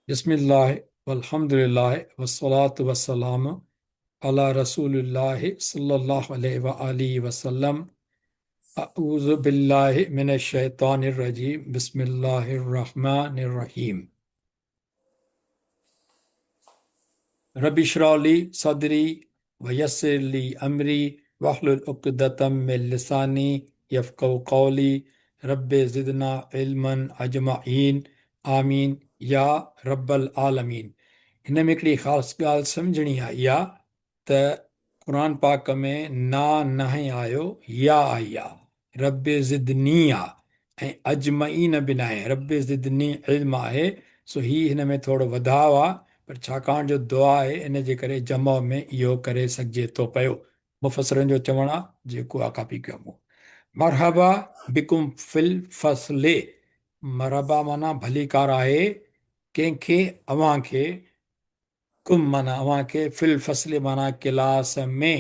بسم الله والحمد لله والصلاة والسلام على رسول الله صلى الله عليه وآله وسلم. اعوذ بالله من الشيطان الرجيم. بسم الله الرحمن الرحيم. رب اشرح لي صدري ويسر لي امري واحلل عقدة من لساني يفقهوا قولي. رب زدنا علما اجمعين، آمين يا رب العالمين. هن ۾ هڪڙي خاص ڳالهه سمجهڻي آهي اها ته قرآن پاڪ ۾ نا ناهي آيو، يا آئي آ، رب زدني آ ۽ اجمعين به ناهي، رب زدني علم آهي. سو هي هن ۾ ٿورو وڌاء آ، پر ڇاڪاڻ جو دعا آهي ان جي ڪري جمع ۾ اهو ڪري سگهجي ٿو پيو، مفسرن جو چوڻ آ جيڪو آ ڪاپي ڪيو مون. مرحبا بڪم في الفصل، مرحبا معنيٰ ڀليڪار آهي ڪنهن کي؟ اوهان کي. ڪم معنيٰ اوهان کي، في الفصل معنيٰ ڪلاس ۾.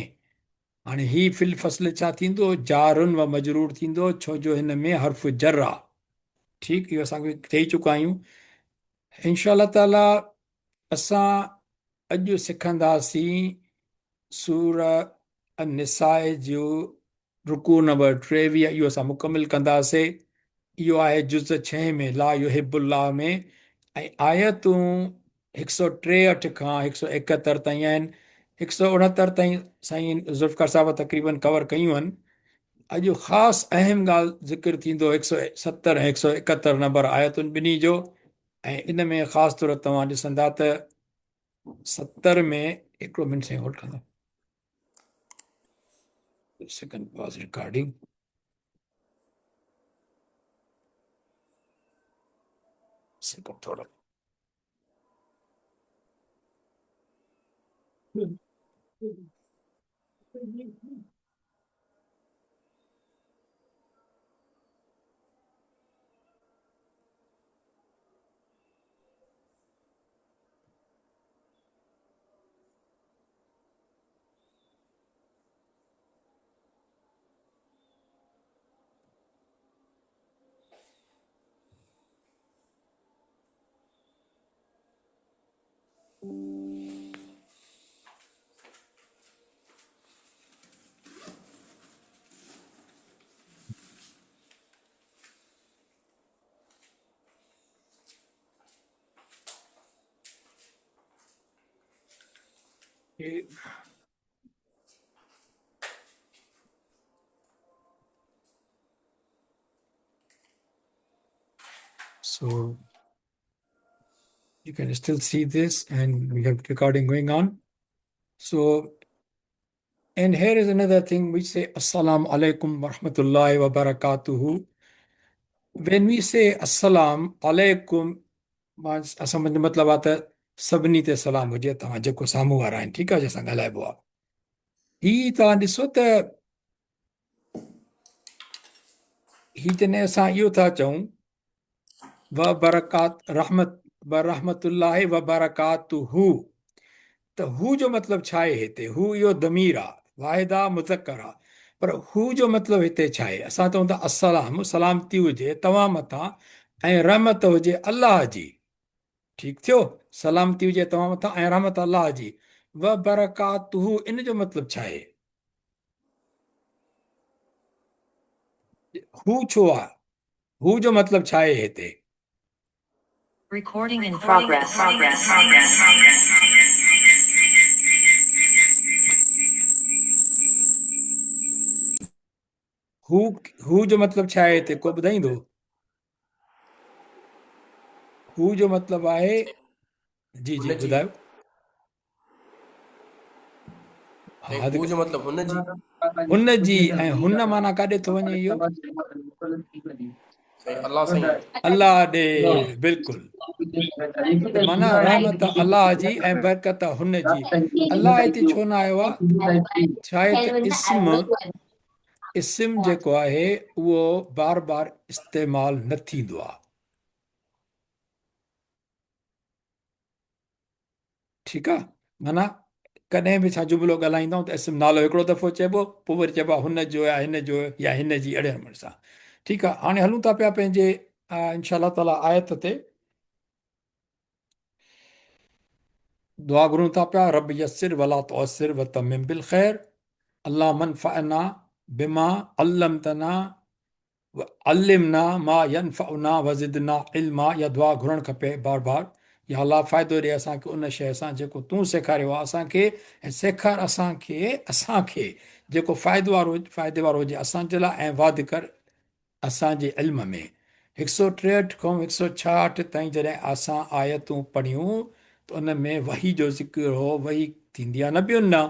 هاڻي هي في الفصل ڇا ٿيندو؟ جار و مجرور ٿيندو، ڇو جو هن ۾ حرف جر آ. ٺيڪ، اهو اسان چئي چڪا آهيون. انشاء الله تعالي اسان اڄ سکنداسين سورة النساء جو رڪوع نمبر 23، اهو اسان مڪمل ڪنداسي. اهو آهي جز ڇهين ۾ لا يحب الله ۾، ۽ آيتون 163 کان 171 تائين آهن. 169 تائين سائين ذوالفقار صاحب تقريبن ڪور ڪيون آهن. اڄ خاص اهم ڳالهه ذڪر ٿيندو 170 ۽ 171 نمبر آيتن ٻنهي جو، ۽ ان ۾ خاص طور توهان ڏسندا ته 70 ۾ هڪڙو منٽ سائين هولڊ ڪندا. Second, pause recording. Second ٿورو. So you can still see this, and we have recording going on. So, and here is another thing. We say Assalamu alaikum wa rahmatullahi wa barakatuhu. When we say Assalamu alaikum, اسان جو مطلب آ ته سڀني تي سلام هجي، توهان جيڪو سامهون وارا آهن، ٺيڪ آ، جنهن سان ڳالهائبو آ. هي توهان ڏسو ته هي جڏهن اسان اهو ٿا چئون و برڪات رحمت و رحمت الله و برڪاته، ته هو جو مطلب ڇا آهي هتي؟ هو اهو ضمير آ، واحد آ، مذڪر آ، پر هو جو مطلب هتي ڇا آهي؟ اسان چئون ٿا السلام، سلامتي هجي توهان مٿان ۽ رحمت هجي الله جي. ٺيڪ ٿيو، سلامتي هجي توهان مٿان ۽ رحمت الله جي. و برڪاته، ان جو مطلب ڇا آهي؟ هو ڇو آ؟ هو جو مطلب ڇا آهي هتي؟ Recording in progress. هو هو جو مطلب ڇا آهي هتي؟ ڪو ٻڌائيندو؟ هو جو مطلب آهي، جي جي ٻڌايو. هو جو مطلب هن جي، هن جي، ۽ هن معنيٰ ڪاڏي ٿو وڃي اهو؟ الله سائين، الله ڏي. بلڪل، معنيٰ رحمت الله جي ۽ برڪت هن جي. الله هتي ڇو نه آيو آهي؟ ڇا آهي ته اسم، اسم جيڪو آهي اهو بار بار استعمال نه ٿيندو آهي. ٺيڪ آ، معنيٰ ڪڏهن به اسان جملو ڳالهائيندا آهيون ته اسم نالو هڪڙو دفعو چئبو پوء وري چئبو آهي هن جو يا هن جو يا هن جي اهڙي نموني سان. ٺيڪ آهي هاڻي هلون ٿا پيا پنهنجي انشاء الله تعالي آيت تي. دعا گهرون ٿا پيا رب يسر ولا تعسر وتمم بالخير اللهم انفعنا بما علمتنا وعلمنا ما ينفعنا وزدنا علما اها دعا گهرڻ کپي بار بار يا الله فائدو ڏي اسان کي ان شيء سان جيڪو تون سيکاريو آهي اسان کي ۽ سيکار اسان کي اسان کي جيڪو فائدو وارو فائدي وارو هجي اسان جي لاء ۽ واڌ ڪر اسان جي علم ۾. هڪ سؤ 63 کان هڪ سؤ 66 تائين جڏهن اسان آيتون پڙهيون ته ان ۾ وحي جو ذڪر هو وحي ٿيندي آهي نبين ڏانهن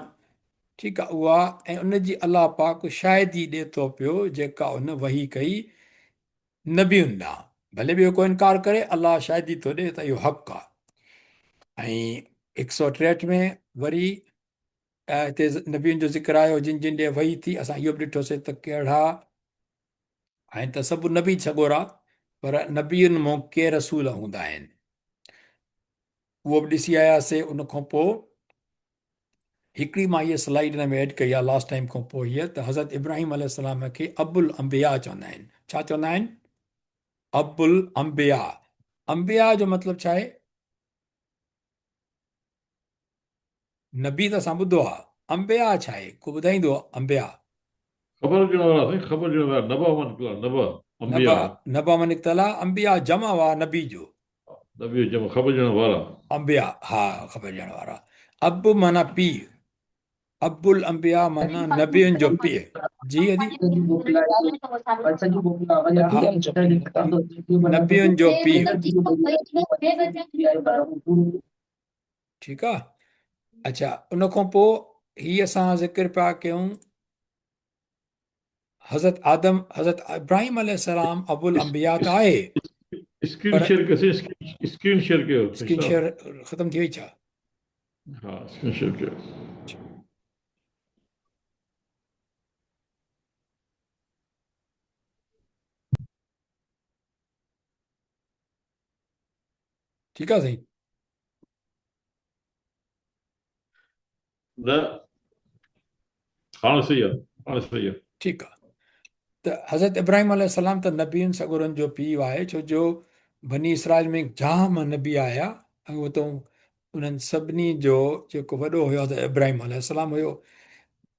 ٺيڪ آ اها ۽ ان جي الله پاڪ شاهدي ڏي ٿو پيو جيڪا ان وحي ڪئي نبين ڏانهن ڀلي ٻيو ڪو انڪار ڪري الله شاهدي ٿو ڏي ته اهو حق آ. ۽ هڪ سؤ 63 ۾ وري هتي نبين جو ذڪر آيو جن جن ڏي وحي ٿي اسان اهو به ڏٺوسي ته ڪهڙا آهن ته سڀ نبي سڳورا پر نبين مون ڪي رسول هوندا آهن اهو به ڏسي آياسي. ان کان پوء هڪڙي مان هيء سلائيڊ هن ۾ ايڊ ڪئي آهي لاسٽ ٽائيم کان پوء هيء ته حضرت ابراهيم عليه السلام کي ابو الانبياء چوندا آهن. ڇا چوندا آهن؟ ابو الانبياء. انبياء جو مطلب ڇا آهي؟ نبي ته اسان ٻڌو آهي، انبياء ڇا آهي؟ ڪو ٻڌائيندو انبياء؟ خبر ڏيڻ وارا سائين، خبر ڏيڻ وارا نبا مان نڪتل آهي، نبا، انبياء. نبا مان نڪتل آهي، انبياء جمع آهي نبي جو. نبي جمع خبر ڏيڻ وارا. انبياء ها خبر ڏيڻ وارا. اب معنيٰ پيء. اب الانبياء معنيٰ نبين جو پيء. جي ادي. ها نبين جو پيء. ٺيڪ آ. اڇا ان کان پوء هي اسان ذڪر پيا ڪيون حضرت آدم حضرت ابراهيم عليه السلام ابو الانبياء ته آهي اسڪرين شيئر ڪيو اسڪرين شيئر ڪيو اسڪرين شيئر ختم ٿي وئي ڇا؟ ها اسڪرين شيئر ڪيو. ٺيڪ آ سائين. نه هاڻ صحيح آ هاڻ صحيح آ. ٺيڪ آ ته حضرت ابراهيم عليه السلام ته نبين سڳورن جو پيء آهي ڇو جو بني اسرائيل ۾ جام نبي آيا ۽ اتو انهن سڀني جو جيڪو وڏو هيو حضرت ابراهيم عليه السلام هيو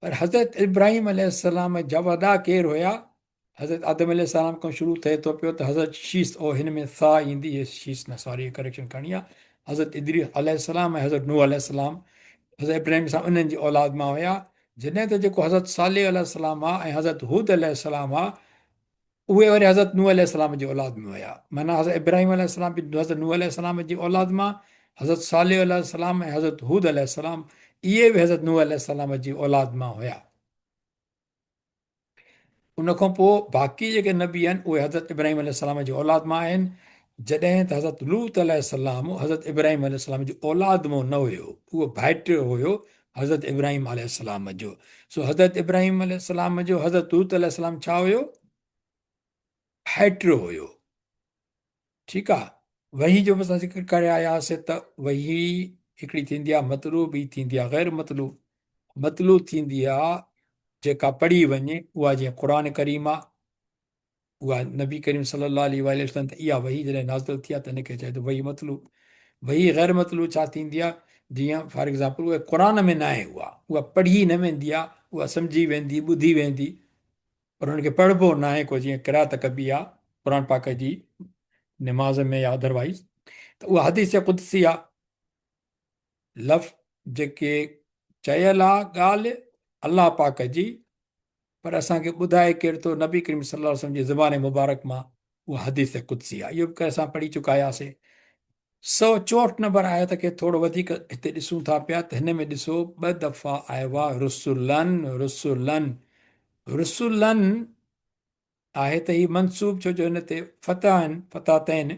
پر حضرت ابراهيم عليه السلام جا وڏا ڪير هيا؟ حضرت آدم عليه السلام کان شروع ٿئي ٿو پيو ته حضرت شيث او هن ۾ ثا ايندي هي شيث نه ساري ڪريڪشن ڪرڻي آ حضرت ادريس عليه السلام ۽ حضرت نوح عليه السلام حضرت ابراهيم سان انهن جي اولاد مان هيا جڏهن ته جيڪو حضرت صالح عليه السلام آ ۽ حضرت هود عليه السلام آ اهي وري حضرت نوح عليه السلام جي اولاد ۾ هيا معنيٰ حضرت ابراهيم عليه السلام به حضرت نوح عليه السلام جي اولاد مان حضرت صالح عليه السلام ۽ حضرت هود عليه السلام اهي به حضرت نوح عليه السلام جي اولاد مان هيا. ان کان پوء باقي جيڪي نبي آهن اهي حضرت ابراهيم عليه السلام جي اولاد مان آهن جڏهن ته حضرت لوط عليه السلام حضرت ابراهيم عليه السلام جي اولاد مان نه هيو اهو ڀائٽ هيو حضرت ابراهيم عليه السلام جو سو حضرت ابراهيم عليه السلام جو حضرت لوط عليه السلام ڇا هيو ڀائٽ هيو ٺيڪ آ وحي جو به اسان ذڪر ڪري آياسي ته وحي هڪڙي ٿيندي آ مطلوب ٻي ٿيندي آ غير مطلوب. مطلوب ٿيندي آ جيڪا پڙهي وڃي اها جيئن قرآن ڪريم آ اها نبي ڪريم صلي الله عليه واٰله وسلم ته اها وحي جڏهن نازل ٿي آ ته ان کي چئجي ٿو وحي مطلوب. وحي غير مطلوب ڇا ٿيندي آ جيئن فار ايگزامپل اها قرآن ۾ ناهي اها اها پڙهي نه ويندي آ اها سمجهي ويندي ٻڌي ويندي پر ان کي پڙهبو ناهي ڪو جيئن قرات ڪبي آ قرآن پاڪ جي نماز ۾ يا ادروائز ته اها حديث قدسي آ لفظ جيڪي چيل آ ڳالهه الله پاڪ جي پر اسان کي ٻڌائي ڪير ٿو نبي ڪريم صلي الله عليه وسلم جي زبان مبارڪ مان اها حديث قدسي آ اهو به اسان پڙهي چڪا آياسي 164 نمبر آيت کي ٿورو وڌيڪ هتي ڏسون ٿا پيا ته هن ۾ ڏسو ٻه دفعا آيو آهي رسلن رسلن رسلن آهي ته هي منصوب ڇو جو هن تي فتح آهن فتحتين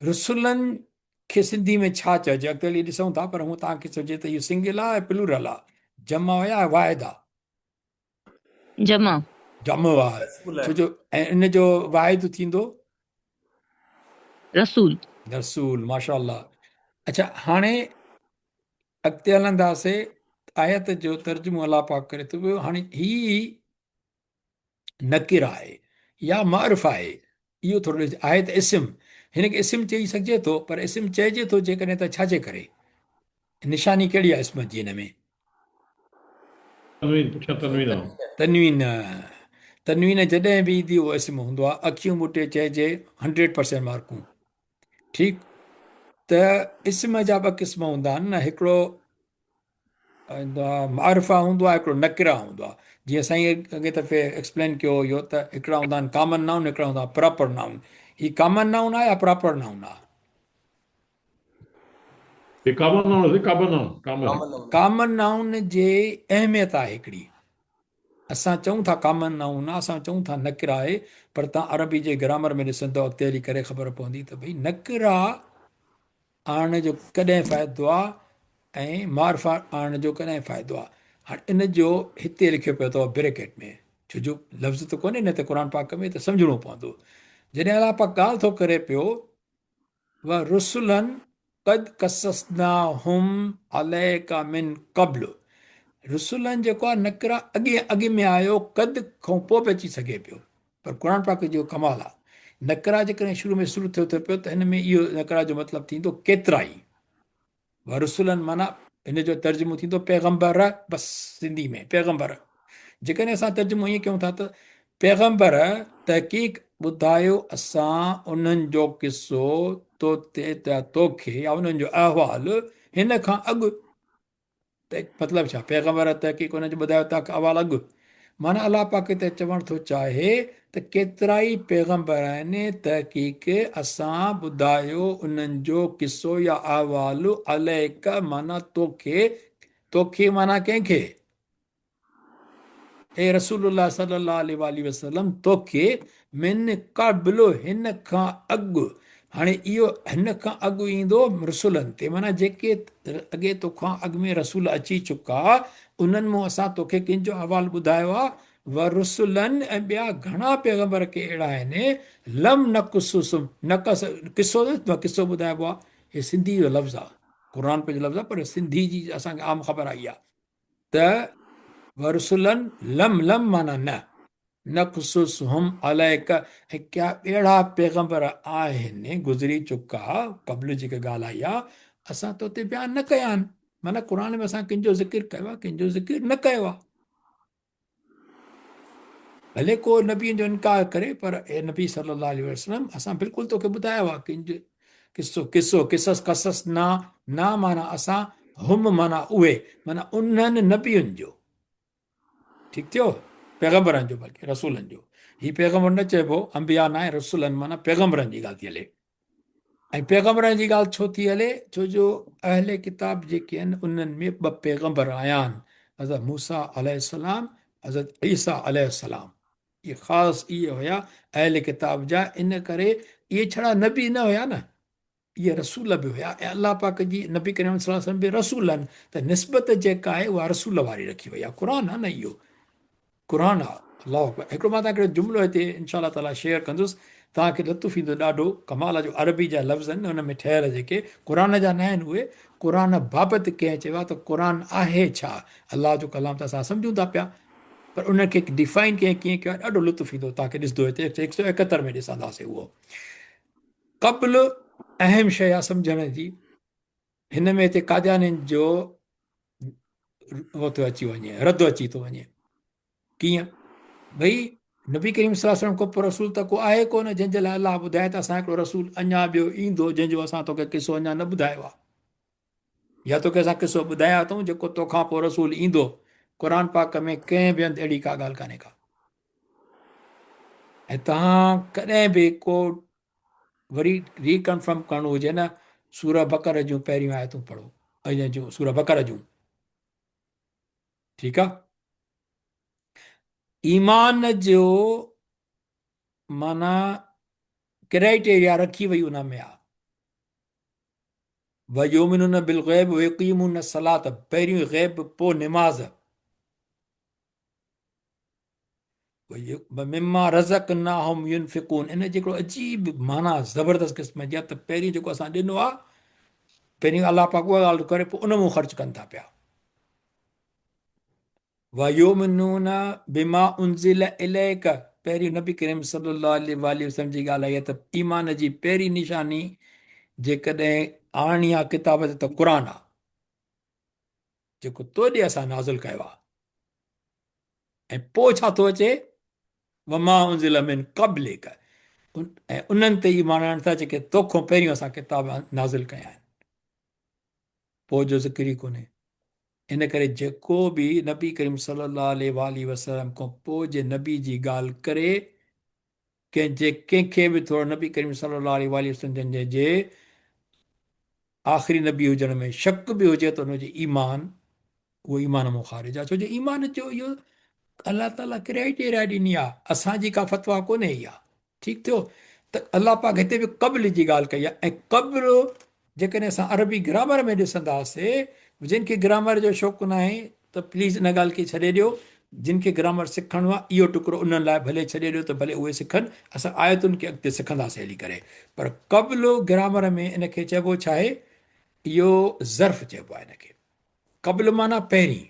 رسلن کي سنڌي ۾ ڇا چئجي اڳتي هلي ڏسون ٿا پر هون توهان کي چئجي ته اهو سنگل آهي پلورل آهي جمع آهي يا واحد آهي جمع. جمع آهي ڇو جو ۽ ان جو واحد ٿيندو رسول. رسول ماشاء الله اڇا هاڻي اڳتي هلنداسي آيت جو ترجمو الله پاڪ ڪري ٿو پيو. هاڻي هي نڪر آهي يا معرف آهي اهو ٿورو ڏس آهي ته اسم، هن کي اسم چئي سگهجي ٿو، پر اسم چئجي ٿو جيڪڏهن ته ڇا جي ڪري؟ نشاني ڪهڙي آهي اسم جي هن ۾؟ تنوين، پٺيان تنوين آهي. تنوين، تنوين جڏهن به ايندي اهو اسم هوندو آهي. اکيون ٻوٽي چئجي 100% مارڪون. ٺيڪ ته اسم جا ٻه قسم هوندا آهن نه، هڪڙو معرفه هوندو آهي، هڪڙو نڪره هوندو آهي. جيئن سائين اڳئين دفعي ايڪسپلين ڪيو اهو ته هڪڙا هوندا آهن ڪامن نائون، هڪڙا هوندا آهن پراپر نائون. هي ڪامن نائون آهي يا پراپر نائون آهي؟ هي ڪامن نائون آهي، common noun, common. Common noun جي اهميت آهي هڪڙي. اسان چئون ٿا ڪامن نائون آهي، اسان چئون ٿا نڪره آهي، پر توهان عربي جي گرامر ۾ ڏسندؤ اڳتي هلي ڪري خبر پوندي ته ڀئي نڪره آڻڻ جو ڪڏهن فائدو آهي ۽ معرفه آڻڻ جو ڪڏهن فائدو آهي. هاڻي ان جو هتي لکيو پيو اٿو بريڪيٽ ۾، ڇو جو لفظ ته ڪونهي نه ته قرآن پاڪ ۾ ته سمجهڻو پوندو. جڏهن الله پاڪ ڳالهه ٿو ڪري پيو ورسلا قد قصصناهم عليک من قبل، رسلا جيڪو آهي نڪره اڳي اڳ ۾ آيو، قد کان پوء به اچي سگهي پيو، پر قرآن پاڪ جو ڪمال آهي نڪره جيڪڏهن شروع ۾ شروع ٿيو ٿو پيو ته هن ۾ اهو نڪره جو مطلب ٿيندو ڪيترائي. ورسلا معنيٰ هن جو ترجمو ٿيندو پيغمبر، بس سنڌي ۾ پيغمبر. جيڪڏهن اسان ترجمو ائين ڪيون ٿا ته پيغمبر تحقيق ٻڌايو اسان انهن جو قصو تو تي يا توکي يا انهن جو احوال هن کان اڳ، ته مطلب ڇا؟ پيغمبر تحقيق انهن جو ٻڌايو تاڪ احوال اڳ، معنيٰ الله پاڪ هتي چوڻ ٿو چاهي ته ڪيترائي پيغمبر آهن تحقيق اسان ٻڌايو انهن جو قصو يا احوال عليڪ معنيٰ توکي، توکي معنيٰ ڪنهن کي؟ اي رسول الله صلي الله عليه واٰله وسلم توکي، من قبل هن کان اڳ، هاڻي اهو هن کان اڳ ايندو رسولن تي معنيٰ جيڪي اڳي توکان اڳ ۾ رسول اچي چڪا انهن مون اسان توکي ڪن جو احوال ٻڌايو آهي، ورسلا ۽ ٻيا گهڻا پيغمبر ڪي اهڙا آهن، لم نقصصهم، نقص قصو نه قصو ٻڌائبو آهي، هي سنڌي جو لفظ آهي، قرآن پنهنجو لفظ آهي پر سنڌي جي اسان کي عام خبر آئي آهي ته ورسلا لم، لم معنيٰ نه، نقصصهم عليک ۽ ڪيا اهڙا پيغمبر آهن گذري چڪا قبل جيڪا ڳالهه آئي آهي اسان تو تي بيان نه ڪيا آهن، معنيٰ قرآن ۾ اسان ڪن جو ذڪر ڪيو آهي ڪن جو ذڪر نه ڪيو آهي. ڀلي ڪو نبين جو انڪار ڪري پر اي نبي صلي الله عليه وسلم اسان بلڪل توکي ٻڌايو آهي ڪن جو قصو، قصو، قصص، قصص نا، نا معنيٰ اسان، هم معنيٰ اهي، معنيٰ انهن نبين جو، ٺيڪ ٿيو، پيغمبرن جو بلڪه رسولن جو، هي پيغمبر نه چئبو، انبياء ناهي، رسولن معنيٰ پيغمبرن جي ڳالهه ٿي هلي. ۽ پيغمبرن جي ڳالهه ڇو ٿي هلي؟ ڇو جو اهل ڪتاب جيڪي آهن انهن ۾ ٻه پيغمبر آيا آهن، حضرت موسيٰ عليه السلام، حضرت عيسيٰ عليه السلام. اهي خاص اهي هيا اهل ڪتاب جا، ان ڪري اهي ڇڙا نبي نه هيا نه، اهي رسول به هيا ۽ الله پاڪ جي نبي ڪريم صلي الله عليه وسلم به رسول آهن ته نسبت جيڪا آهي اها رسول واري رکي وئي آهي. قرآن آهي نه اهو قرآن آ. الله اڪبر. هڪڙو مان توهان کي جملو هتي انشاء الله تعالي شيئر ڪندس توهان کي لطف ايندو ڏاڍو ڪمال جو عربي جا لفظ آهن ان ۾ ٺهيل جيڪي قرآن جا نه آهن اهي قرآن بابت ڪنهن چيو آهي ته قرآن آهي ڇا الله جو ڪلام ته اسان سمجهون ٿا پيا پر ان کي ڊيفائن ڪنهن ڪيئن ڪيو آهي ڏاڍو لطف ايندو توهان کي ڏسندو هتي 171 ۾ ڏسنداسين اهو قبل اهم شيء آهي سمجهڻ جي هن ۾ هتي قاديانين جو هو ٿو اچي وڃي، رد اچي ٿو وڃي. ڪيئن؟ ڀئي نبي ڪريم صلي الله عليه وسلم ڪو رسول ته ڪو آهي ڪونه جنهن جي لاء الله ٻڌائي ته اسان هڪڙو رسول اڃا ٻيو ايندو جنهن جو اسان توکي قصو اڃا نه ٻڌايو آهي يا توکي اسان قصو ٻڌايا اٿئون جيڪو توکان پوء رسول ايندو. قرآن پاڪ ۾ ڪنهن به هنڌ اهڙي ڪا ڳالهه ڪانهي ڪا ۽ توهان ڪڏهن به ڪو وري ري ڪنفرم ڪرڻو هجي نه سوره بقره جون پهريون آيتون پڙهو ۽ جون سوره بقره جون ٺيڪ آ ايمان جو معنی ڪرائيٽيريا رکي وئي ان ۾ آ ويؤمنون بالغيب ويقيمون الصلاة پهريون غيب پوء نماز مما رزقناهم ينفقون ان جي هڪڙو عجيب معنيٰ زبردست قسم جي آهي ته پهرين جيڪو اسان ڏنو آهي پهرين الله پاڪ اها ڳالهه ٿو ڪري پوء ان مون خرچ ڪن ٿا پيا. ويؤمنون بما انزل اليک پهرين نبي ڪريم صلي الله عليه واٰله وسلم جي ڳالهه آئي ته ايمان جي پهرين نشاني جيڪڏهن آڻڻي آ ڪتاب تي ته قرآن آ جيڪو تو ڏي اسان نازل ڪيو آ ۽ پوء ڇا ٿو اچي وما انزل من قبلک ۽ انهن تي ايمان آڻن ٿا جيڪي توکان پهريون اسان ڪتاب نازل ڪيا آهن پوء جو ذڪر ئي ڪونهي ان ڪري جيڪو به نبي ڪريم صلي الله عليه واٰله وسلم کان پوء جي نبي جي ڳالهه ڪري ڪنهن جي ڪنهن کي به ٿورو نبي ڪريم صلي الله عليه واٰله وسلم جن جي آخري نبي هجڻ ۾ شڪ به هجي ته ان جو ايمان اهو ايمان مون خارج آهي ڇو جو ايمان جو اهو الله تعالي ڪرائيٽيريا ڏني آهي اسان جي ڪا فتويٰ ڪونهي اها ٺيڪ ٿيو ته الله پاڪ هتي به قبل جي ڳالهه ڪئي آهي ۽ قبل جيڪڏهن اسان عربي گرامر ۾ ڏسنداسي جن کي گرامر جو شوق ناهي ته پليز ان ڳالهه کي ڇڏي ڏيو جن کي گرامر سکڻو آهي اهو ٽڪرو انهن لاء ڀلي ڇڏي ڏيو ته ڀلي اهي سکن اسان آيتن کي اڳتي سکنداسي هلي ڪري پر قبل گرامر ۾ ان کي چئبو ڇا آهي اهو ظرف چئبو آهي ان کي قبل معنيٰ پهرين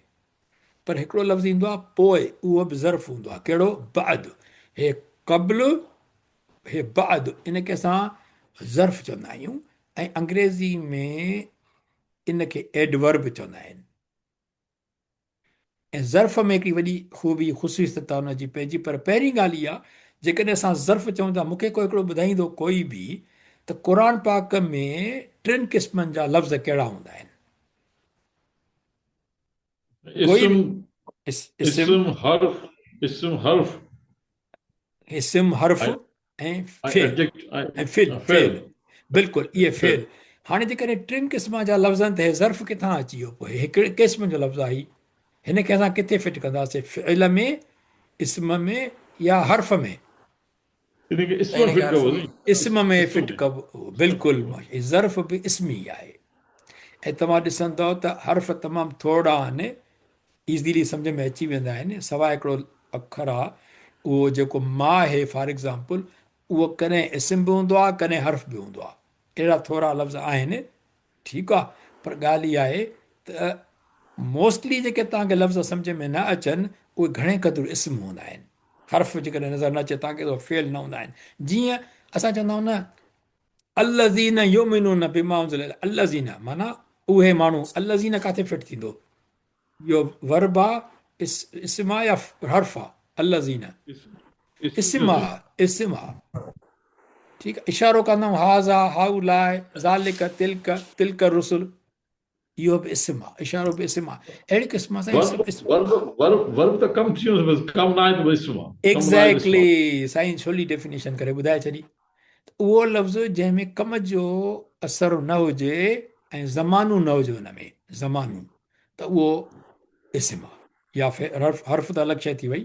پر هڪڙو لفظ ايندو آهي پوء اهو به ظرف هوندو آهي ڪهڙو بعد هي قبل هي بعد ان کي اسان ظرف چوندا آهيون ۽ انگريزي ۾ ان کي ايڊورب چوندا آهن ۽ ظرف ۾ هڪڙي وڏي خوبي خصوصيت آهي ان جي پنهنجي پر پهرين ڳالهه اها جيڪڏهن اسان ظرف چئون ٿا مون کي ڪو هڪڙو ٻڌائيندو ڪوئي به ته قرآن پاڪ ۾ ٽن قسمن جا لفظ ڪهڙا هوندا آهن اسم اسم حرف اسم حرف اسم حرف ۽ فعل ۽ فعل فعل بلڪل اهي فعل هاڻي جيڪڏهن ٽن قسم جا لفظ آهن ته هي ظرف ڪٿان اچي ويو پوء هڪ قسم جو لفظ آهي هن کي اسان ڪٿي فٽ ڪنداسين فعل ۾ اسم ۾ يا حرف ۾ اسم ۾ فٽ ڪبو بلڪل ظرف به اسم ئي آهي ۽ توهان ڏسندؤ ته حرف تمام ٿورڙا آهن ايزيلي سمجھ ۾ اچي ويندا آهن سواء هڪڙو اکر آهي اهو جيڪو ما آهي فار ايگزامپل اهو ڪڏهن اسم به هوندو آهي ڪڏهن حرف به هوندو آهي اهڙا ٿورا لفظ آهن ٺيڪ آهي پر ڳالهه اها آهي ته موسٽلي جيڪي توهان کي لفظ سمجھ ۾ نه اچن اهي گهڻي قدر اسم هوندا آهن حرف جيڪڏهن نظر نه اچي تان کي ته فعل نه هوندا آهن جيئن اسان چوندا آهيون نه الذين يؤمنون بما انزل الذين معنی اهي ماڻهو الذين ڪاٿي فٽ ٿيندو اهو ورب آ اسم آ يا حرف آ الذين اسم آ اسم آ ٺيڪ اشارو ڪندا آهيون هاذا هؤلاء ذالڪ تلڪ تلڪ الرسل اهو به اسم آ اشارو به اسم آ اهڙي قسم سان اسم اسم ورب ورب ورب ته ڪم ٿي ويو بس ڪم ناهي ته اسم آ ايگزيڪٽلي سائين سولي ڊيفينيشن ڪري ٻڌائي ڇڏي اهو لفظ جنهن ۾ ڪم جو اثر نه هجي ۽ زمانو نه هجي ان ۾ زمانو ته اهو اسم آ يا حرف ته الڳ شيء ٿي وئي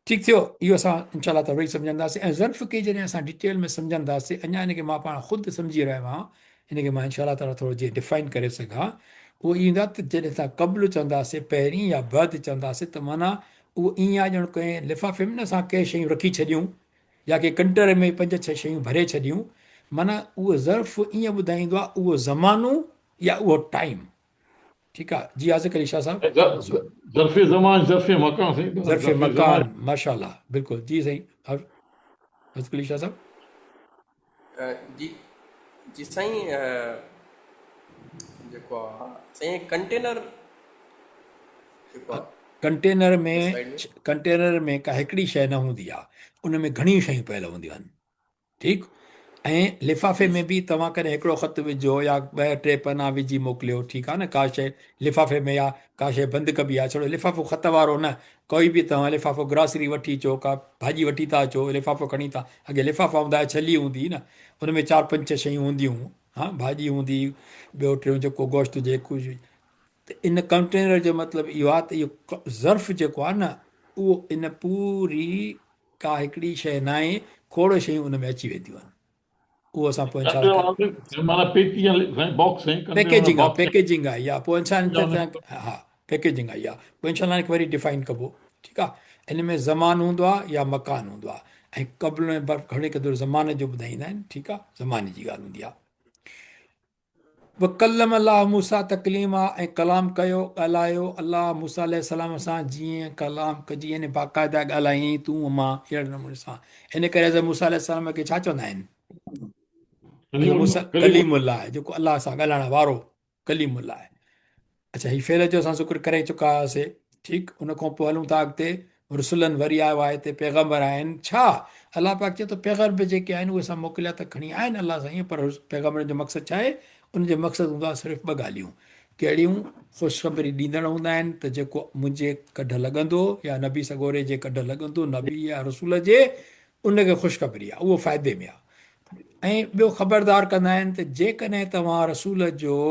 ٺيڪ ٿيو اهو اسان انشاء الله تعالٰي وري سمجهنداسين ۽ ظرف کي جڏهن اسان ڊيٽيل ۾ سمجهنداسين اڃا ان کي مان پاڻ خود سمجهي رهيو آهيان ان کي مان انشاء الله تعالٰي ٿورو جيئن ڊفائن ڪري سگهان اهو ايئن هوندو آهي ته جڏهن اسان قبل چونداسين پهرين يا بعد چونداسين ته معنيٰ اهو ايئن آهي ڄڻ ڪنهن لفافي ۾ نه اسان ڪي شيون رکي ڇڏيون يا ڪنهن ڪنٽر ۾ پنج ڇهه شيون ڀري ڇڏيون معنيٰ اهو ظرف ائين ٻڌائيندو آهي اهو زمانو يا اهو ٽائيم ٺيڪ آ جي عازق علي شاھ صاحب ظرف زمان ظرف مڪان سائين ظرف مڪان ماشاءالله بلڪل جي سائين عازق علي شاھ صاحب جي جي سائين جيڪو آ سائين ڪنٽينر جيڪو آ ڪنٽينر ۾ ڪنٽينر ۾ ڪا هڪڙي شيء نه هوندي آ ان ۾ گهڻيون شيون پيل هونديون آهن ٺيڪ ۽ لفافي ۾ به توهان ڪڏهن هڪڙو خط وجهو يا ٻه ٽي پنا وجهي موڪليو ٺيڪ آهي نه ڪا شيء لفافي ۾ يا ڪا شيء بند ڪبي آهي ڇڙو لفافو خط وارو نه ڪوئي به توهان لفافو گراسري وٺي اچو ڪا ڀاڄي وٺي ٿا اچو لفافو کڻي ٿا اڳي لفافا هوندا هيا ڇلي هوندي هئي نه ان ۾ چار پنج ڇهه شيون هونديون هيون ها ڀاڄي هوندي ٻيو ٽيون جيڪو گوشت هجي ڪجهه ته ان ڪنٽينر جو مطلب اهو آهي ته اهو ظرف جيڪو آهي نه اهو ان پوري ڪا هڪڙي شيء ناهي، کوڙ شيون ان ۾ اچي وينديون آهن. اهو اسان پوء انشاء الله معنيٰ پيتي يا باڪس سائين پيڪيجنگ آ پيڪيجنگ آ يا پوء انشاء الله ها پيڪيجنگ آ يا پوء انشاء الله وري ڊيفائن ڪبو ٺيڪ آ ان ۾ زمان هوندو آ يا مڪان هوندو آ ۽ قبل ۽ بعد گهڻي قدر زمان جو ٻڌائيندا آهن ٺيڪ آ زماني جي ڳالهه هوندي آ. وڪلم الله موسيٰ تڪليما ۽ ڪلام ڪيو، ڳالهايو، الله موسيٰ عليه السلام سان جيئن ڪلام ڪجي يعني باقاعده ڳالهايائين تون مان اهڙي نموني سان. ان ڪري حضرت موسيٰ عليه السلام کي ڇا چوندا آهن؟ حضرت موسيٰ ڪليم الله آهي جيڪو الله سان ڳالهائڻ وارو ڪليم الله آهي. اڇا هي فعل جو اسان ذڪر ڪري چڪا هئاسي ٺيڪ ان کان پوء هلون ٿا اڳتي رسلن وري آيو آهي هتي پيغمبر آهن ڇا الله پاڪ چئي ٿو پيغمبر به جيڪي آهن اهي اسان موڪليا ته کڻي آهن الله سائين پر پيغمبرن جو مقصد ڇا آهي ان جو مقصد هوندو آهي صرف ٻه ڳالهيون ڪهڙيون خوشخبري ڏيندڙ هوندا آهن ته جيڪو منهنجي ڪڍ لڳندو يا نبي سڳوري جي ڪڍ لڳندو نبي يا رسول جي ان کي خوشخبري آهي اهو فائدي ۾ آهي ۽ ٻيو خبردار ڪندا آهن ته جيڪڏهن توهان رسول جو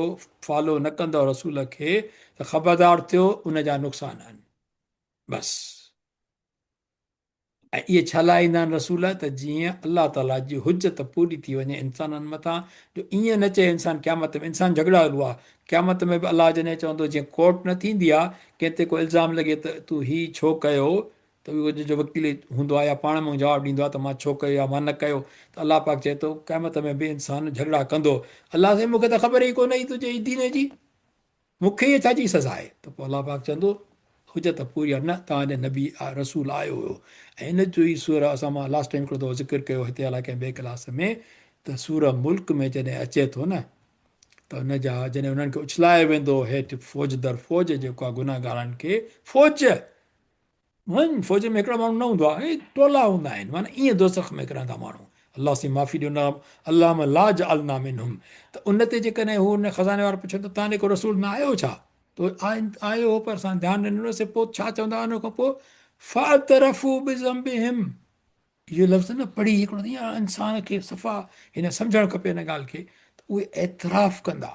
فالو نه ڪندؤ رسول کي ته خبردار ٿيو ان جا نقصان آهن بس ۽ اهي ڇا لاء ايندا آهن رسول ته جيئن الله تعالي جي حجت پوري ٿي وڃي انسانن مٿان جو ائين نه چئي انسان قيامت ۾ انسان جهڳڙالو آهي قيامت ۾ به الله جڏهن چوندو جيئن ڪورٽ نه ٿيندي آهي ڪنهن تي ڪو الزام لڳي ته تو هي ڇو ڪيو ته اهو جو وڪيل هوندو آهي يا پاڻ ۾ جواب ڏيندو آهي ته مان ڇو ڪيو يا مان نه ڪيو ته الله پاڪ چئي ٿو قيامت ۾ به انسان جهڳڙا ڪندو الله سائين مون کي ته خبر ئي ڪونه هئي تنهنجي دين جي مون کي هيء ڇا جي سزا آهي؟ ته پوء الله پاڪ چوندو، حجت پوري آهي، نه توهان ڏي نبي رسول آيو هيو ۽ ان جو ئي سورة اسان مان لاسٽ ٽائيم هڪڙو دفعو ذڪر ڪيو هتي الائي ڪنهن ٻئي ڪلاس ۾ ته سورة ملڪ ۾ جڏهن اچي ٿو نه ته ان جا جڏهن انهن کي اڇلايو ويندو هيٺ فوج در فوج جيڪو آهي گنهگارن کي فوج وڃ فوج ۾ هڪڙو ماڻهو نه هوندو آهي اهي ٽولا هوندا آهن معنيٰ ائين دوزخ ۾ ڪرندا ماڻهو الله سائين معافي ڏيو نه اللهم لا جعلنا منهم ته ان تي جيڪڏهن هو ان خزاني وارو پڇن ته تان ڏي ڪو رسول نه آيو ڇا ته آيو هو پر اسان ڌيان نه ڏنو سي پوء ڇا چوندا ان کان پوء فاعترفوا بذنبهم اهو لفظ نه پڙهي هڪڙو ائين انسان کي صفا هن سمجهڻ کپي ان ڳالهه کي ته اهي اعتراف ڪندا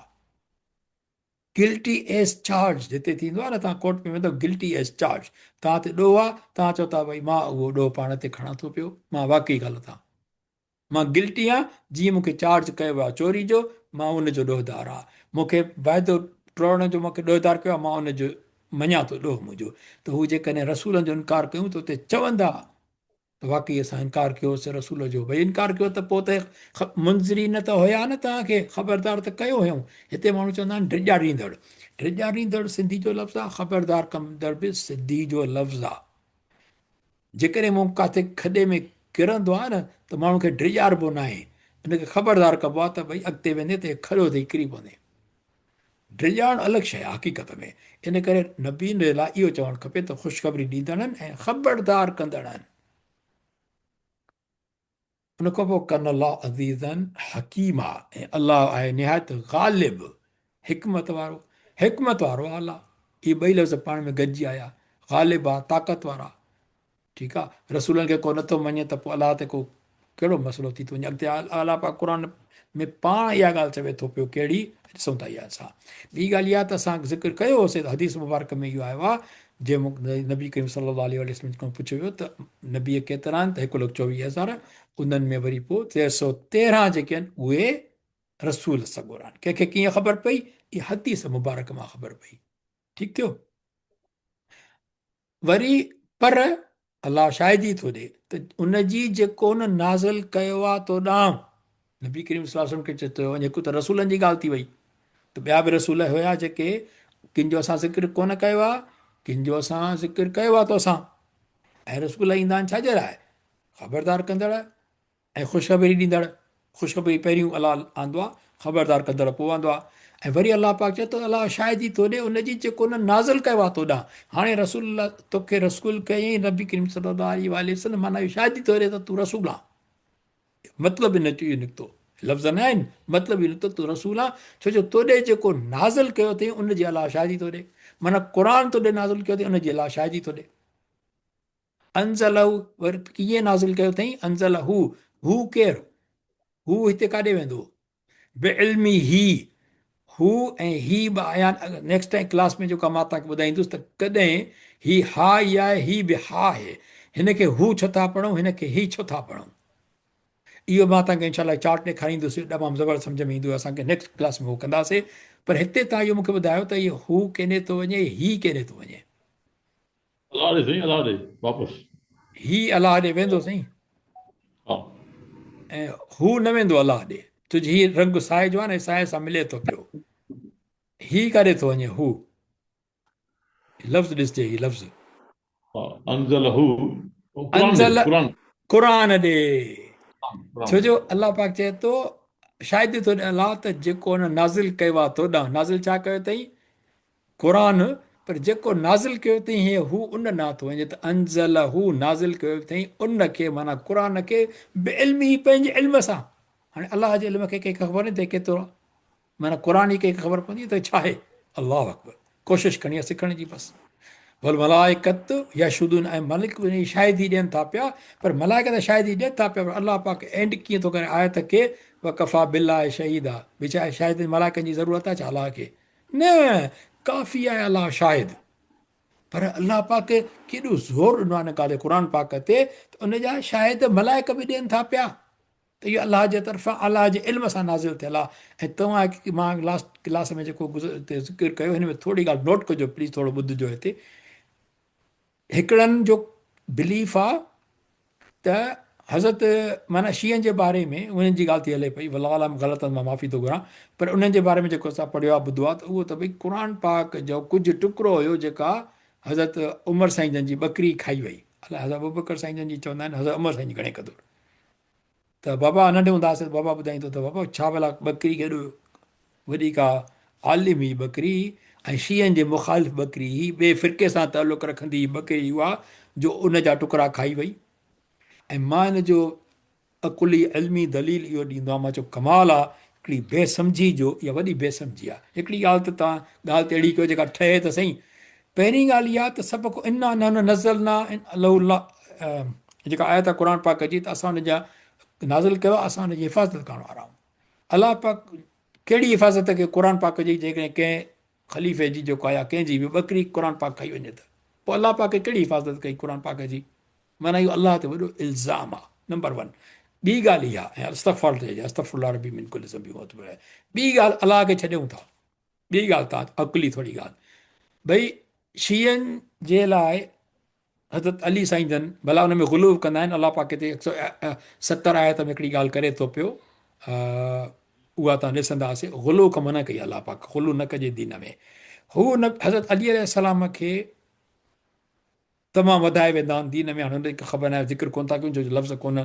گلٽي ايز چارج جتي ٿيندو آهي نه توهان ڪورٽ ۾ ويندو گلٽي ايز چارج توهان تي ڏوهه آهي توهان چئو ٿا ڀئي مان اهو ڏوهه پاڻ تي کڻان ٿو پيو مان واقعي غلط آهيان مان گلٽي آهيان جيئن مون کي چارج ڪيو ويو آهي چوري جو مان ان جو ڏوهدار آهيان مون کي واعدو ٽوڙڻ جو مون کي ڏوهدار ڪيو آهي مان ان جو مڃان ٿو ڏوهه منهنجو ته هو جيڪڏهن رسولن جو انڪار ڪيون ته اتي چوندا ته واقعي اسان انڪار ڪيو سي رسول جو ڀئي انڪار ڪيو ته پوء ته منذرين ته هيا نه توهان کي خبردار ته ڪيو هيائون هتي ماڻهو چوندا آهن ڊيڄاريندڙ ڊيڄاريندڙ سنڌي جو لفظ آهي خبردار ڪندڙ به سنڌي جو لفظ آهي جيڪڏهن مون ڪاٿي کڏي ۾ ڪرندو آهي نه ته ماڻهو کي ڊيڄاربو ناهي ان کي خبردار ڪبو آهي ته ڀئي اڳتي ويندي ته کڏو اٿئي ڪري پوندي ڊيڄارڻ الڳ شيء آهي حقيقت ۾، ان ڪري نبين جي لاء اهو چوڻ کپي ته خوشخبري ڏيندڙن ۽ خبردار ڪندڙن. ان کان پوء ڪن الله عزيزا حڪيما ۽ الله آهي نهايت غالب حڪمت وارو، حڪمت وارو آهي الله، اهي ٻئي لفظ پاڻ ۾ گڏجي آيا، غالب آهي طاقت وارا ٺيڪ آ رسولن کي ڪو نٿو مڃي ته پوء الله تي ڪو ڪهڙو مسئلو ٿي ٿو وڃي اڳتي الله پاڪ قرآن ۾ پاڻ اها ڳالهه چوي ٿو پيو ڪهڙي ڏسون ٿا اها اسان ٻي ڳالهه اها ته اسان ذڪر ڪيو هوسي ته حديث مبارڪ ۾ اهو آيو آ جنهن نبي ڪريم صلي الله عليه وسلم کان پڇيو ويو ته نبي ڪيترا آهن ته هڪ لک چوويهه هزار انهن ۾ وري پوء 313 جيڪي آهن اهي رسول سڳورا آهن ڪنهن کي ڪيئن خبر پئي اها حديث مبارڪ مان خبر پئي ٺيڪ ٿيو وري پر الله شاهدي ٿو ڏي ته ان جي جيڪو ان نازل ڪيو آ تو ڏانهن نبي ڪريم صلي الله عليه وسلم کي چئي ٿو هڪ ته رسولن جي ڳالهه ٿي وئي ته ٻيا به رسول هيا جيڪي ڪن جو اسان ذڪر ڪونه ڪيو آ ڪن جو اسان ذڪر ڪيو آ تو اسان ۽ رسول ايندا آهن ڇا جي لاء خبردار ڪندڙ ۽ خوشخبري ڏيندڙ، خوشخبري پهريون الله آندو آهي، خبردار ڪندڙ پوء آندو آهي ۽ وري الله پاڪ چئي ٿو الله شاهدي ٿو ڏي ان جي جيڪو ان نازل ڪيو آهي تو ڏانهن هاڻي رسول الله توکي رسول ڪيائين نبي ڪريم صلي الله عليه واٰله وسلم معنيٰ اهو شاهدي ٿو ڏي ته تون رسول آهين مطلب ان جو اهو نڪتو لفظ نه آهن مطلب اهو نڪتو تون رسول آهين ڇو جو تو ڏي جيڪو نازل ڪيو اٿئي ان جي الله شاهدي ٿو ڏي معنيٰ قرآن تو ڏي نازل ڪيو اٿئي ان جي الله شاهدي ٿو ڏي انزله وري ڪيئن نازل ڪيو اٿئين انزله هو ڪير هو هتي ڪاڏي ويندو بعلمه هو ۽ هي ٻه آيا نيڪسٽ ٽائيم ڪلاس ۾ جيڪو مان توهان کي ٻڌائيندس ته ڪڏهن هي ها ئي آهي هي به ها آهي هن کي هو ڇو ٿا پڙهون هن کي هي ڇو ٿا پڙهون اهو مان توهان کي انشاء الله چارٽ ڏيکاريندس اهو تمام زبردست سمجھ ۾ ايندو اسان کي نيڪسٽ ڪلاس ۾ هو ڪنداسي پر هتي توهان اهو مون کي ٻڌايو ته اهو هو ڪيڏي ٿو وڃي هي ڪيڏي ٿو وڃي الله ڏي سائين الله ڏي واپس. هي الله ڏي ويندو سائين. ها. ۽ هو نه ويندو الله ڏي. ڇو جو هي رنگ سائي جو آهي نه، سائي سان ملي ٿو پيو. هي ڪاڏي ٿو وڃي؟ هو لفظ ڏسجي، هي لفظ انزله انزل قرآن ڏي، ڇو جو الله پاڪ چئي ٿو شاهدي ٿو ڏي الله ته جيڪو ان نازل ڪيو آهي تو ڏانهن، نازل ڇا ڪيو اٿئي؟ قرآن، پر جيڪو نازل ڪيو اٿئي هي هو ان ڏانهن ٿو وڃي ته انزله نازل ڪيو اٿئي ان کي معنيٰ قرآن کي بعلمه پنهنجي علم سان. هاڻي الله جي علم کي ڪنهن کي خبر نٿي ڪيترو آهي، معنيٰ قرآن جي ڪنهن کي خبر پوندي ته ڇا آهي. الله اڪبر، ڪوشش ڪرڻي آهي سکڻ جي بس. والملائڪة يشهدون ۽ ملڪ به ان جي شاهدي ڏين ٿا پيا، پر ملائڪ ته شاهدي ڏين ٿا پيا پر الله پاڪ اينڊ ڪيئن ٿو ڪري آيت کي وڪفيٰ بالله شهيدا، ٻي ڇا شاهد ملائڪن جي ضرورت آهي ڇا الله کي؟ نه، ڪافي آهي الله شاهد. پر الله پاڪ ڪيڏو زور ڏنو آهي ان ڳالهه تي قرآن پاڪ تي ته ان جا شاهد ملائڪ به ڏين ٿا پيا ته اهو الله جي طرفان الله جي علم سان نازل ٿيل آهي. ۽ توهان مان لاسٽ ڪلاس ۾ جيڪو ذڪر ڪيو هن ۾ ٿوري ڳالهه نوٽ ڪجو پليز، ٿورو ٻڌجو. هتي هڪڙن جو بليف آ ته حضرت معنيٰ شيعن جي باري ۾ انهن جي ڳالهه ٿي هلي پئي، والله اعلم غلط مان معافي ٿو گهران، پر انهن جي باري ۾ جيڪو اسان پڙهيو آ ٻڌو آ ته اهو ته ڀئي قرآن پاڪ جو ڪجهه ٽڪرو هيو جيڪا حضرت عمر سائين جن جي ٻڪري کائي وئي. الائي حضرت ابوبڪر سائين جن جي چوندا آهن حضرت عمر سائين جي گهڻي قدر ته بابا ننڍي هوندا هئاسين ته بابا ٻڌائيندو ته بابا ڇا ڀلا ٻڪري کي ايڏو وڏي ڪا عالم هئي ٻڪري ۽ شيعن جي مخالف ٻڪري هئي، ٻئي فرقي سان تعلق رکندي هئي ٻڪري اها جو ان جا ٽڪرا کائي وئي. ۽ مان ان جو عقلي علمي دليل اهو ڏيندو آهيان، مان چيو ڪمال آ هڪڙي بي سمجهي جو، اها وڏي بي سمجهي آ. هڪڙي ڳالهه ته توهان ڳالهه ته اهڙي ڪيو جيڪا ٺهي ته سهي. پهرين ڳالهه اها ته سڀ کان انا نحن نزلنا له الله جيڪا آيت آ قرآن پاڪ جي ته اسان ان جا نازل ڪيو آ اسان ان جي حفاظت ڪرڻ وارا آهيون. الله پاڪ ڪهڙي حفاظت ڪئي قرآن پاڪ جي جيڪڏهن ڪنهن خليفي جي جيڪو آ يا ڪنهن جي به ٻڪري قرآن پاڪ کائي وڃي ته پوء الله پاڪ ڪهڙي حفاظت ڪئي قرآن پاڪ جي؟ معنيٰ اهو الله تي وڏو الزام آ نمبر ون. ٻي ڳالهه اها ۽ استغفار چئجي استغفر الله ربي من ڪل ذنب واتوب اليه. ٻي ڳالهه الله کي ڇڏيون ٿا. ٻي ڳالهه تان عقلي ٿوري ڳالهه ڀئي شيعن جي لاء حضرت علي سائين جن ڀلا ان ۾ غلو ڪندا آهن. الله پاڪ هتي 170 آيت ۾ هڪڙي ڳالهه ڪري ٿو پيو، اها تان ڏسنداسين. غلو کان منع ڪئي الله پاڪ، غلو نه ڪجي دين ۾. هو نه حضرت علي عليه السلام کي تمام وڌائي ويندا آهن دين ۾. هاڻي ان کي خبر ناهي، ذڪر ڪونه ٿا ڪيون ڇو جو لفظ ڪونه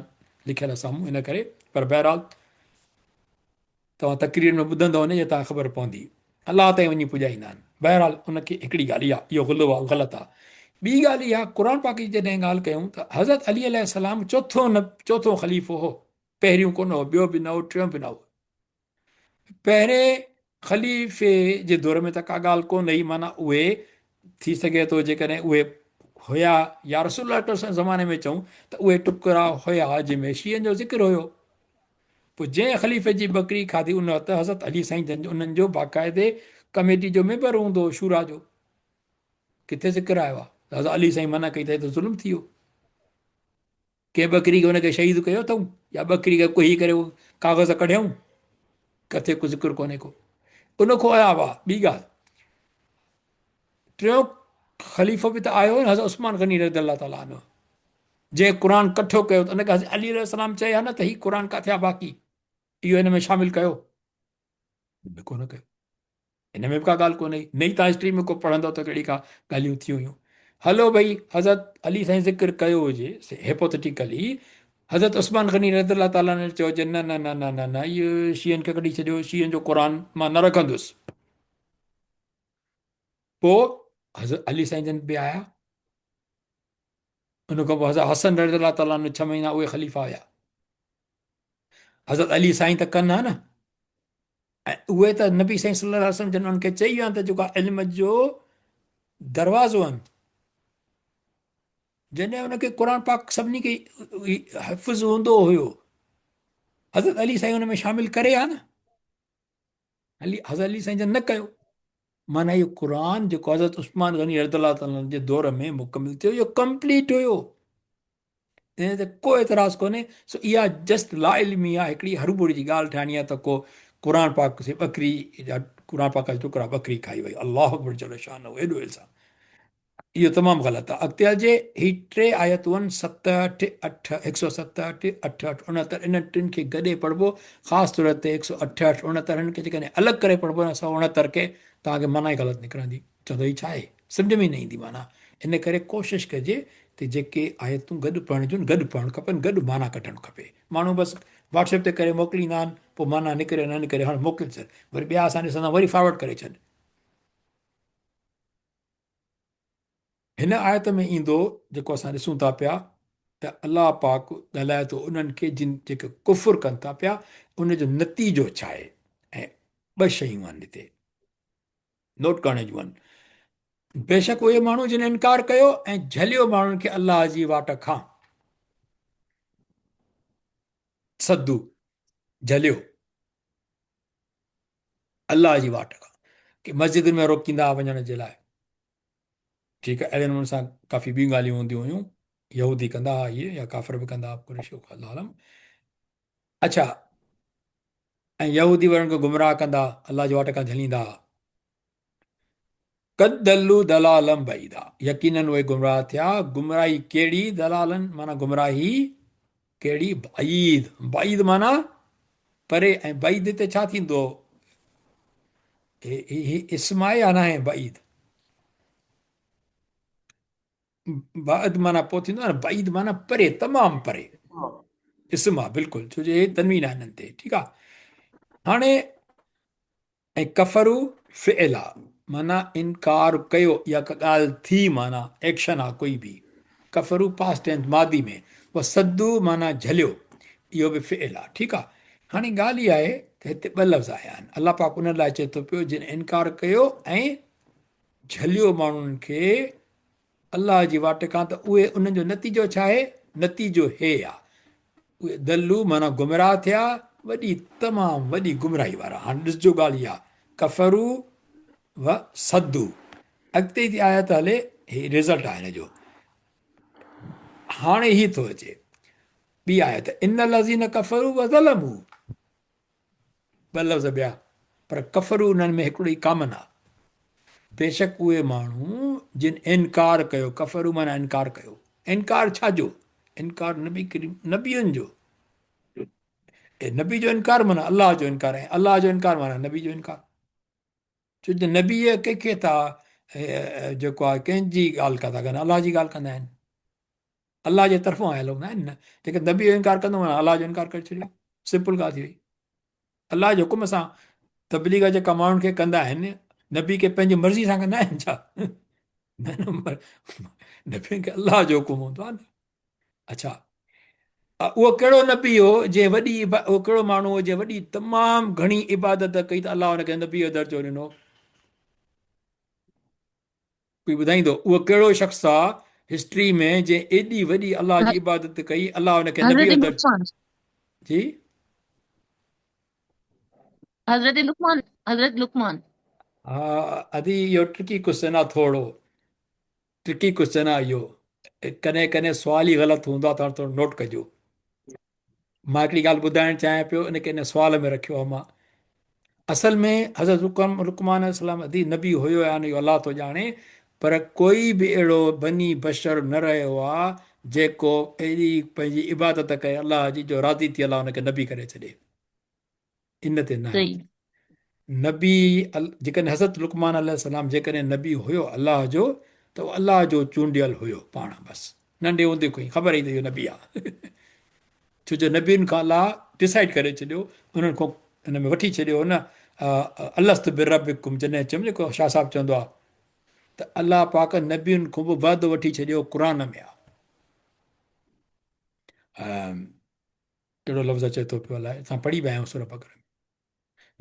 لکيل سامهون ان ڪري، پر بهرحال توهان تقرير ۾ ٻڌندؤ نه جي توهان خبر پوندي. الله تائين وڃي پڄائيندا آهن. بهرحال ان کي هڪڙي ڳالهه اها اهو غلو آهي غلط آهي. ٻي ڳالهه اها قرآن پاڪ جي جڏهن ڳالهه ڪيون ته حضرت علي عليه السلام چوٿون نه چوٿون خليفو هو، پهريون ڪونه هو، ٻيو به نه هو، ٽيون به نه هو. پهرين خليفي جي دور ۾ ته ڪا ڳالهه ڪونه هئي، معنيٰ اهي ٿي سگهي ٿو جيڪڏهن اهي هيا يا رسول الله صلي الله عليه وسلم زماني ۾ چئون ته اهي ٽڪرا هيا جنهن ۾ شيعن جو ذڪر هيو. پوء جنهن خليفي جي ٻڪري کاڌي ان وقت حضرت علي سائين جن انهن جو باقاعدي ڪميٽي جو ميمبر هوندو هو شورا جو. ڪٿي ذڪر آيو آهي ته حضرت علي سائين منع ڪئي ته هي ته ظلم ٿي ويو. ڪنهن ٻڪري کي ان کي شهيد ڪيو اٿئون يا ٻڪري کي ڪهي ڪري ڪاغذ ڪڍيائون؟ ڪٿي ڪو ذڪر ڪونهي ڪو. ان کان علاوه ٻي ڳالهه ٽيون خليفو به ته آيو نه حضرت عثمان غني رضي الله تعالٰي عنه جنهن قرآن ڪٺو ڪيو ته ان کي حضرت علي عليه السلام چئي ها نه ته هي قرآن ڪاٿي آ باقي اهو هن ۾ شامل ڪيو به ڪونه ڪيو. هن ۾ به ڪا ڳالهه ڪونهي. نه ئي تان هسٽري ۾ ڪو پڙهندو ته ڪهڙي ڪا ڳالهيون ٿيون هيون. هلو ڀئي حضرت علي سائين ذڪر ڪيو هجي هيپوٿيٽيڪلي حضرت عثمان غني رضي الله تعالٰي عنه چيو هجي نه نه نه نه نه نه اهو شيعن کي ڪڍي ڇڏيو شيعن جو قرآن مان نه رکندس. پوء حضرت علي سائين جن به آيا. ان کان پوء حضرت حسن رضي الله تعالٰي عنه 6 مهينا اهي خليفا هيا. حضرت علي سائين ته ڪن ها نه ۽ اهي ته نبي سائين صلي الله عليه وسلم جن انهن کي چئي ويا ته جيڪو علم جو دروازو آهن. جڏهن ان کي قرآن پاڪ سڀني کي حفظ هوندو هيو حضرت علي سائين ان ۾ شامل ڪري ها نه. حضرت علي سائين جن نه ڪيو. معنيٰ اهو قرآن جيڪو حضرت عثمان غني رضي الله تعالٰي عنه جي دور ۾ مڪمل ٿيو اهو ڪمپليٽ هيو. ان تي ڪو اعتراض ڪونهي. سو اها جسٽ لا علمي آهي، هڪڙي هروڀرو جي ڳالهه ٺاهڻي آهي ته ڪو قرآن پاڪ سي ٻڪري جا قرآن پاڪ جا ٽڪرا ٻڪري کائي وئي. الله اڪبر جل شانه ايڏو الزام. اهو تمام غلط آهي. اڳتي هلجي، هي ٽي آيتون آهن، 67، 8، 167، 88، 69، انهن ٽن کي گڏي پڙهبو، خاص طور تي 168، 69 هنن کي جيڪڏهن الڳ ڪري پڙهبو نه 169 کي توهان کي معنيٰ ئي غلط نڪرندي، چوندو هي ڇا آهي؟ سمجهه ۾ ئي نه ايندي معنيٰ. ان ڪري ڪوشش ڪجي ته جيڪي آيتون گڏ پڙهڻ جون گڏ پڙهڻ کپن، گڏ معنيٰ ڪڍڻ کپي. ماڻهو بس واٽس ايپ تي ڪري موڪليندا آهن، پوء معنيٰ نڪري نه نڪري هاڻ موڪلي ڇڏ، وري ٻيا اسان ڏسندا وري فارورڊ ڪري ڇڏ. هن آيت ۾ ايندو جيڪو اسان ڏسون ٿا پيا ته الله پاڪ ڳالهائي ٿو انهن کي جن جيڪي ڪفر ڪن ٿا پيا ان جو نتيجو ڇا آهي ۽ ٻه شيون آهن هتي نوٽ ڪرڻ جون آهن. بيشڪ اهي ماڻهو جن انڪار ڪيو ۽ جهليو ماڻهن کي الله جي واٽ کان صدو جهليو الله جي واٽ کان ڪي مسجدن ۾ روڪيندا وڃڻ جي لاء ٺيڪ آهي اهڙي نموني سان ڪافي ٻيون ڳالهيون هونديون هيون يهودي ڪندا هئا اهي يا ڪافر به ڪندا هئا قريش الله عالم. اڇا ۽ يهودي ورن کي گمراهه ڪندا الله جي واٽ کان جهليندا هئا. قد ضلوا ضلالا بعيدا يقيناً اهي گمراهه ٿيا گمراهي ڪهڙي ضلالا معنيٰ گمراهي ڪهڙي بعيد بعيد معنيٰ پري ۽ بعيد هتي ڇا ٿيندو هي اسم آهي يا ناهي بعيد بعد معنيٰ پوء ٿيندو آهي نه بعيد معنيٰ پري تمام پري اسم آهي بلڪل ڇو جو هي تنوين آهي هنن تي ٺيڪ آهي هاڻي ۽ ڪفرو فعل آ معنيٰ انڪار ڪيو يا ڪا ڳالهه ٿي معنيٰ ايڪشن آ ڪوئي به ڪفرو پاسٽ ٽينس ماضي ۾ وصدو معنيٰ جهليو اهو به فعل آ ٺيڪ آ هاڻي ڳالهه اها آهي ته هتي ٻه لفظ آيا آهن الله پاڪ انهن لاء چئي ٿو پيو جن انڪار ڪيو ۽ جهليو ماڻهن کي الله جي واٽ کان ته اهي انهن جو نتيجو ڇا آهي؟ نتيجو هي آ اهي ضلوا معنيٰ گمراهه ٿيا وڏي تمام وڏي گمراهي وارا. هاڻي ڏسجو ڳالهه اها ڪفروا و صدوا اڳتي ٿي آيت هلي هي رزلٽ آهي هن جو هاڻي هي ٿو اچي ٻي آيت ان الذين ڪفروا وظلموا ٻه لفظ ٻيا پر ڪفروا انهن ۾ هڪڙو ئي ڪامن آ. بيشڪ اهي ماڻهو جن انڪار ڪيو، ڪفروا معنيٰ انڪار ڪيو، انڪار ڇا جو؟ انڪار نبي ڪريم نبين جو، اي نبي جو انڪار معنيٰ الله جو انڪار ۽ الله جو انڪار معنيٰ نبي جو انڪار. ڇو جو نبي ڪنهن کي ٿا جيڪو آهي ڪنهن جي ڳالهه ڪا ٿا ڪن، الله جي ڳالهه ڪندا آهن. الله جي طرفون آيل هوندا آهن نه جيڪي نبي جو انڪار ڪندو معنيٰ الله جو انڪار ڪري ڇڏيو سمپل ڳالهه ٿي وئي الله جي حڪم سان تبليغ جيڪا ماڻهن کي ڪندا آهن نبي کي پنهنجي مرضي سان ڪندا آهن ڇا نبي کي الله جو حڪم هوندو آهي نه اڇا اهو ڪهڙو نبي هو جنهن وڏي اهو ڪهڙو ماڻهو هو جنهن وڏي تمام گهڻي عبادت ڪئي ته الله هن کي نبي جو درجو ڏنو ڪوئي ٻڌائيندو اهو ڪهڙو شخص آ هسٽري ۾ جنهن ايڏي وڏي الله جي عبادت ڪئي الله ان کي نبي حضرت جو درجو لقمان جي حضرت لقمان حضرت لقمان ها ادي اهو ٽرڪي ڪوشچن آ ٿورو ٽرڪي ڪوشچن آ اهو ڪڏهن ڪڏهن سوال ئي غلط هوندو آ توهان ٿورو نوٽ ڪجو مان هڪڙي ڳالهه ٻڌائڻ چاهيان پيو ان کي ان سوال ۾ رکيو آهي مان اصل ۾ حضرت لقمان عليه السلام ادي نبي هيو يا نه اهو الله ٿو ڄاڻي پر ڪوئي به اهڙو بني بشر نه رهيو آهي جيڪو ايڏي پنهنجي عبادت ڪري الله جي جو راضي ٿي الله ان کي نبي ڪري ڇڏي ان تي ناهي صحيح نبي جيڪڏهن حضرت لقمان عليه السلام جيڪڏهن نبي هيو الله جو ته اهو الله جو چونڊيل هيو پاڻ بس ننڍي هوندي کان ئي خبر هئي ته اهو نبي آهي ڇو جو نبين کان الله ڊسائيڊ ڪري ڇڏيو انهن کان ان ۾ وٺي ڇڏيو نه الست بربڪم جڏهن چيم جيڪو شاهه صاحب چوندو آهي ته الله پاڪ نبين کان به وعدو وٺي ڇڏيو قرآن ۾ آهي ڪهڙو لفظ اچي ٿو پيو الائي اسان پڙهي به آيا آهيون سورة بقره ۾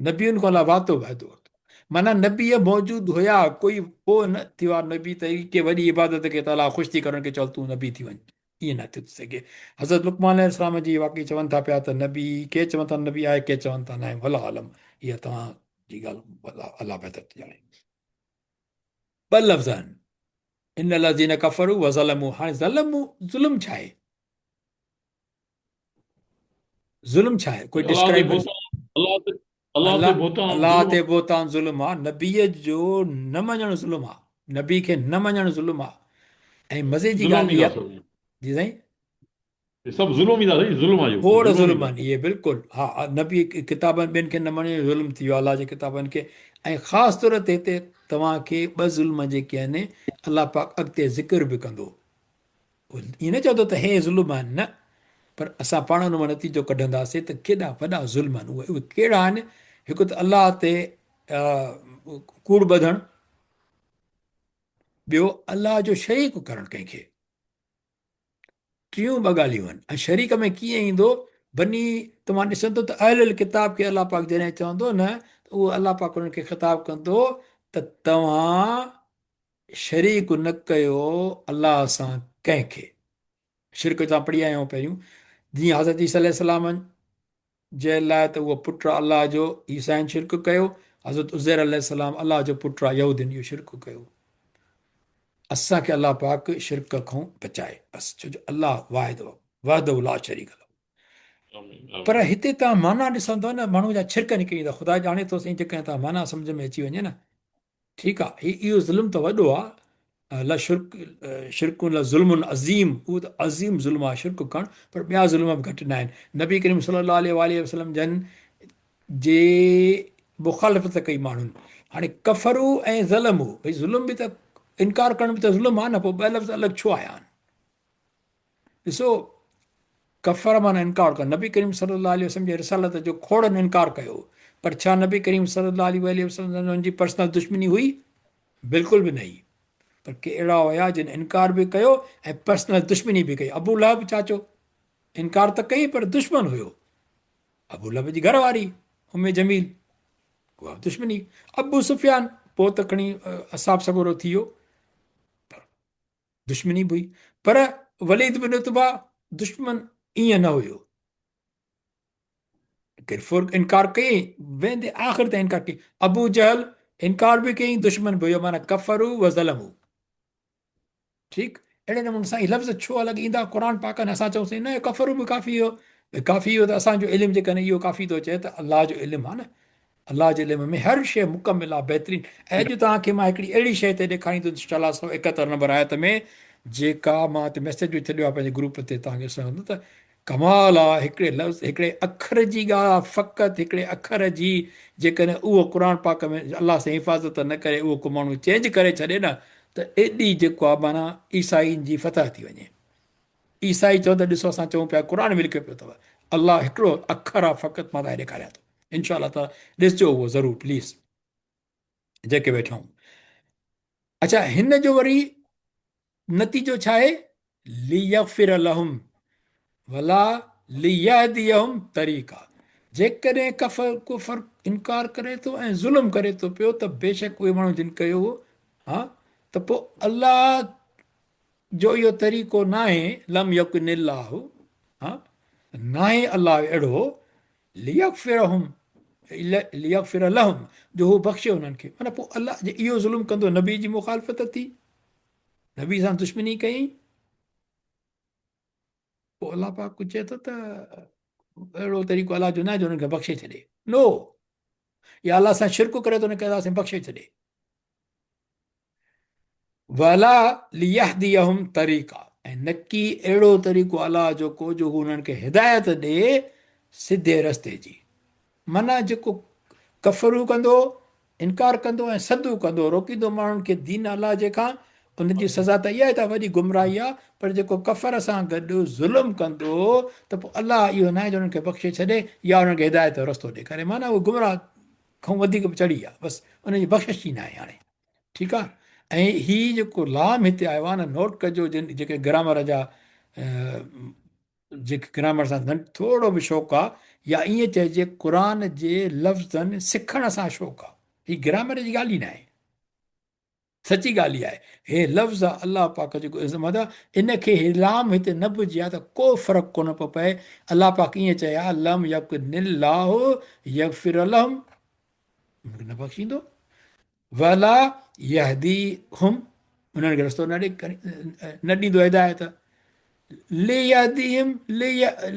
نبين کان الله وعدو وعدو ورتو معنيٰ نبي موجود هيا ڪوئي پوء نه ٿيو آهي نبي ته ڪي وڏي عبادت ڪئي ته الله خوش ٿي ڪري ان کي چل تون نبي ٿي وڃ ائين نه ٿي سگهي حضرت لقمان عليه السلام جي واقعي چون ٿا پيا ته نبي ڪي چون ٿا نبي آهي ڪي چون ٿا ناهي والله عالم اها توهان جي ڳالهه الله بهتر ٿو ڄاڻي ٻه لفظ آهن ان الذين كفروا وظلموا هاڻي ظلموا ظلم ڇا آهي ظلم ڇا آهي ڪوئي ڊسڪرائب الله تي بهتان الله تي بهتان ظلم آ نبي جو نه مڃڻ ظلم آ نبي کي نه مڃڻ ظلم آ. ۽ مزي جي ظلم ڳالهه ئي اها ٿا سڀ. جي سائين. هي سڀ ظلم ئي ٿا سائين ظلم آ اهو کوڙ ظلم ئي ظلم ٿا. آهن اهي بلڪل ها نبي ڪتابن ٻين کي نه مڃيو ظلم ٿي ويو الله جي ڪتابن کي ۽ خاص طور تي هتي توهان کي ٻه ظلم جيڪي آهن الله پاڪ اڳتي ذڪر به ڪندو ائين نه چوندو ته هي ظلم آهن نه پر اسان پاڻ ان مان نتيجو ڪڍنداسين ته ڪيڏا وڏا ظلم آهن اهي اهي ڪهڙا آهن هڪ ته الله تي ڪوڙ ٻڌڻ ٻيو الله جو شريڪ ڪرڻ ڪنهن کي ٽيون ٻه ڳالهيون آهن ۽ شريڪ ۾ ڪيئن ايندو بني توهان ڏسندو ته اهل الڪتاب کي الله پاڪ جڏهن چوندو نه ته اهو الله پاڪ انهن کي خطاب ڪندو ته توهان شريڪ نه ڪيو الله سان ڪنهن کي شرڪ توهان پڙهي آيا آهيو پهريون جيئن حضرت عيسيٰ عليه السلام جي لاء ته اهو پٽ آ الله جو، عيسائين شرڪ ڪيو، حضرت عزير عليه السلام الله جو پٽ آ، يهودين اهو شرڪ ڪيو. اسان کي الله پاڪ شرڪ کان بچائي بس ڇو جو الله واحد وحده لا شريڪ له. پر هتي توهان معنيٰ ڏسندو نه ماڻهو جا ڇرڪ نڪري ايندا خدا ڄاڻي ٿو سائين جيڪڏهن توهان معنيٰ سمجهه ۾ اچي وڃي نه ٺيڪ آ هي اهو ظلم ته وڏو آ لشرڪ شرڪ لظلم عظيم اهو ته عظيم ظلم آ شرڪ ڪرڻ پر ٻيا ظلم به گهٽ نه آهن نبي ڪريم صلي الله عليه واله وسلم جن جي مخالفت ڪئي ماڻهن هاڻي ڪفرو ۽ ظلمو ڀئي ظلم به ته انڪار ڪرڻ به ته ظلم آ نه پوء ٻه لفظ الڳ ڇو آيا آهن ڏسو ڪفر معنيٰ انڪار ڪرڻ نبي ڪريم صلي الله عليه وسلم جي رسالت جو کوڙن انڪار ڪيو پر ڇا نبي ڪريم صلي الله عليه واله وسلم سان انهن جي پرسنل دشمني هئي بلڪل به نه هئي پر ڪي اهڙا هيا جن انڪار به ڪيو ۽ پرسنل دشمني به ڪئي ابو لهب چاچو انڪار ته ڪئي پر دشمن هيو ابو لهب جي گهر واري ام جميل اها دشمني ابو سفيان پوء ته کڻي اصحاب سڳورو ٿي ويو دشمني به هئي پر وليد بن عتبه دشمن ائين نه هيو ڪفر انڪار ڪيائين ويندي آخر تائين انڪار ڪيائين ابو جهل انڪار به ڪيائين دشمن به هيو معنی ڪفرو و ظلمو ٺيڪ اهڙي نموني سان هي لفظ ڇو الڳ ايندا قرآن پاڪ ۾ اسان چئون سين نه ڪفرو به ڪافي هيو ڪافي هيو ته اسان جو علم جيڪڏهن اهو ڪافي ٿو چئي ته الله جو علم آهي نه الله جي علم ۾ هر شيء مڪمل آهي بهترين ۽ اڄ توهان کي مان هڪڙي اهڙي شيء هتي ڏيکاريندس انشاء الله 171 نمبر آيت ۾ جيڪا مان هتي ميسيج به ڇڏيو آهي پنهنجي گروپ تي توهان کي ڏسندو ته ڪمال آهي هڪڙي لفظ هڪڙي اکر جي ڳالهه آهي فقط هڪڙي اکر جي جيڪڏهن اهو قرآن پاڪ ۾ الله سائين حفاظت نه ڪري اهو ڪو ماڻهو چينج ڪري ڇڏي نه ته ايڏي جيڪو آهي معنيٰ عيسائين جي فتح ٿي وڃي عيسائي چون ته ڏسو اسان چئون پيا قرآن ۾ لکيو پيو اٿو الله هڪڙو اکر آ فقط مان توهان کي ڏيکاريان ٿو انشاء الله تعالي ڏسجو اهو ضرور پليز جيڪي ويٺا آهيون اچھا هن جو وري نتيجو ڇا آهي ليغفر لهم ولا ليهديهم طريقا جيڪڏهن ڪفر ڪفر انڪار ڪري ٿو ۽ ظلم ڪري ٿو پيو ته بيشڪ اهي ماڻهو جن ڪيو ها ته پوء الله جو اهو طريقو ناهي، لم يڪن الله، ها، ناهي الله اهڙو، ليغفرهم، ليغفر لهم، جو هو بخشي انهن کي، معنيٰ پوء الله جي اهو ظلم ڪندو نبي جي مخالفت ٿي، نبي سان دشمني ڪيائين، پوء الله پاڪ چئي ٿو ته اهڙو طريقو الله جو ناهي جو انهن کي بخشي ڇڏي، نو، يا الله سان شرڪ ڪري ٿو ان کي الله سان بخشي ڇڏي. ولا ليهديهم طريقا ۽ نڪي اهڙو طريقو الله جو ڪو جو هو انهن کي هدايت ڏي سڌي رستي جي معنيٰ جيڪو ڪفرو ڪندو انڪار ڪندو ۽ صدو ڪندو روڪيندو ماڻهن کي دين الله جي کان ان جي سزا ته اها ئي ته وڏي گمراهي آهي پر جيڪو ڪفر سان گڏ ظلم ڪندو ته پوء الله اهو ناهي جو انهن کي بخشي ڇڏي يا انهن کي هدايت جو رستو ڏيکاري معنيٰ اهي گمراهه کان وڌيڪ به چڙهي آ بس ان جي بخشش ئي ناهي هاڻي ٺيڪ آ ۽ هي جيڪو لام هتي آيو آ نه نوٽ ڪجو جن جيڪي گرامر جا جيڪي گرامر سان ٿورو به شوق آ يا ائين چئجي قرآن جي لفظن سکڻ سان شوق آ هي گرامر جي ڳالهه ئي ناهي سچي ڳالهه اها آهي هي لفظ الله پاڪ جيڪو عظمت آهي ان کي هي لام هتي نه به هجي ها ته ڪو فرق ڪونه پيو پئي الله پاڪ ائين چئي ها لم يڪن الله يغفر لهم انهن کي نه بخشيندو ولا يهديهم انهن کي رستو نه نه ڏيندو هدايت ليهديهم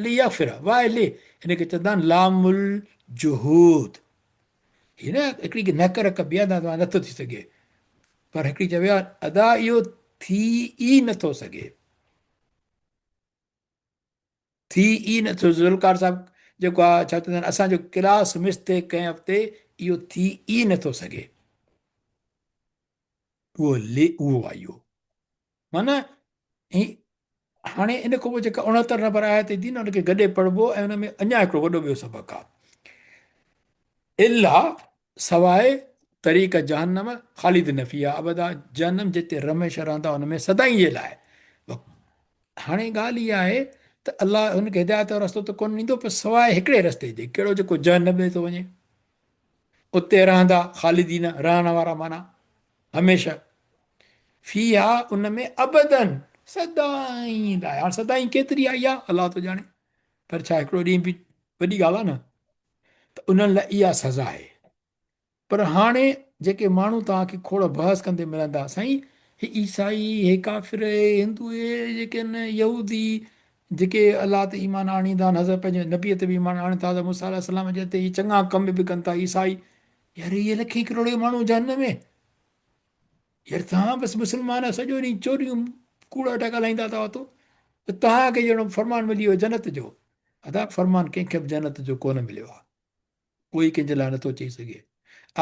ليغفر واء لي ان کي چوندا آهن لام الجهود هي نه هڪڙي کي نڪر ڪبي آهي نه نٿو ٿي سگهي پر هڪڙي چوي آ ادا اهو ٿي ئي نٿو سگهي. ٿي ئي نٿو. ذوالفقار صاحب جيڪو آ ڇا چوندا آهن اسان جو ڪلاس مس ٿئي ڪنهن هفتي اهو ٿي ئي نٿو سگهي. اهو لي اهو آ اهو معنيٰ هي هاڻي ان کان پوء جيڪا 69 نمبر آيت ايندي نه ان کي گڏي پڙهبو ۽ ان ۾ اڃا هڪڙو وڏو ٻيو سبق آ. الا سواء طريق جهنم خالدين فيها ابدا جهنم جتي رميشه رهندا ان ۾ سدائين جي لاء. هاڻي ڳالهه اها آهي ته الله هن کي هدايت جو رستو ته ڪونه ڏيندو پر سواء هڪڙي رستي جي ڪهڙو جيڪو جهنم ڏي ٿو وڃي اتي رهندا خالدين رهڻ وارا معنيٰ هميشه فيها ان ۾ ابدا سدائين لاء. هاڻ سدائين ڪيتري آئي آهي الله ٿو ڄاڻي پر ڇا هڪڙو ڏينهن به وڏي ڳالهه آهي نه ته انهن لاء اها سزا آهي. پر هاڻي جيڪي ماڻهو توهان کي کوڙ بحث ڪندي ملندا، سائين هي عيسائي، هي ڪافر، هي هندو، هي جيڪي آهن يهودي، جيڪي الله تي ايمان آڻيندا آهن، حضرت پنهنجي نبيء تي به ايمان آڻين ٿا، حضرت موسيٰ عليه السلام جي تي هي چڱا ڪم به ڪن ٿا عيسائي، يار اهي لکين ڪروڙين ماڻهو جهنم ۾، يار توهان بس مسلمان آهيو سڄو ڏينهن چوريون ڪوڙ اٽا ڳالهائيندا ٿا وتو ته توهان کي ڄڻ فرمان ملي ويو جنت جو. ادا فرمان ڪنهن کي به جنت جو ڪونه مليو آهي. ڪوئي ڪنهن جي لاء نٿو چئي سگهي.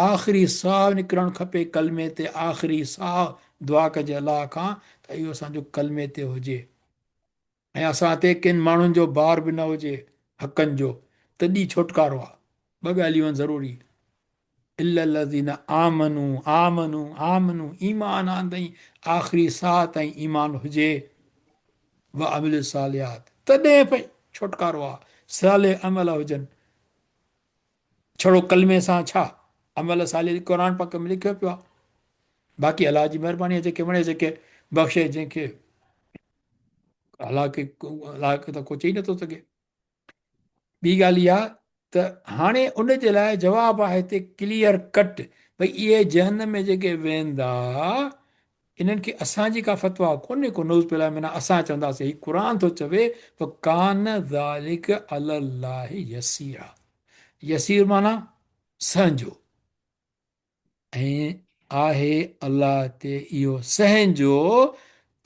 آخري ساهه نڪرڻ کپي ڪلمي تي آخري ساهه دعا ڪجي الله کان ته اهو اسان جو ڪلمي تي هجي ۽ اسان تي ڪن ماڻهن جو بار به نه هجي حقن جو تڏي ڇوٽڪارو آ. ٻه ڳالهيون آهن ضروري الا الذين آمنوا آمنوا آمنوا ايمان آندئين آخري ساهه تائين ايمان هجي وعملوا الصالحات تڏهن پئي ڇوٽڪارو آ صالح عمل هجن ڇڙو ڪلمي سان ڇا عمل صالح قرآن پاڪ ۾ لکيو پيو آ باقي الله جي مهرباني آ جيڪي وڻي جيڪي بخشي جنهن کي الله کي الله کي ته ڪو چئي نٿو سگهي. ٻي ڳالهه اها ته هاڻي ان جي لاء جواب آهي هتي ڪليئر ڪٽ ڀئي اهي جهنم ۾ جيڪي ويندا انهن کي اسان جي ڪا فتويٰ ڪونهي ڪو نعوذ بالله منها اسان چونداسين هي قرآن ٿو چوي وڪان ذلڪ علي الله يسيرا يسير معنيٰ سهنجو ۽ آهي الله تي اهو سهنجو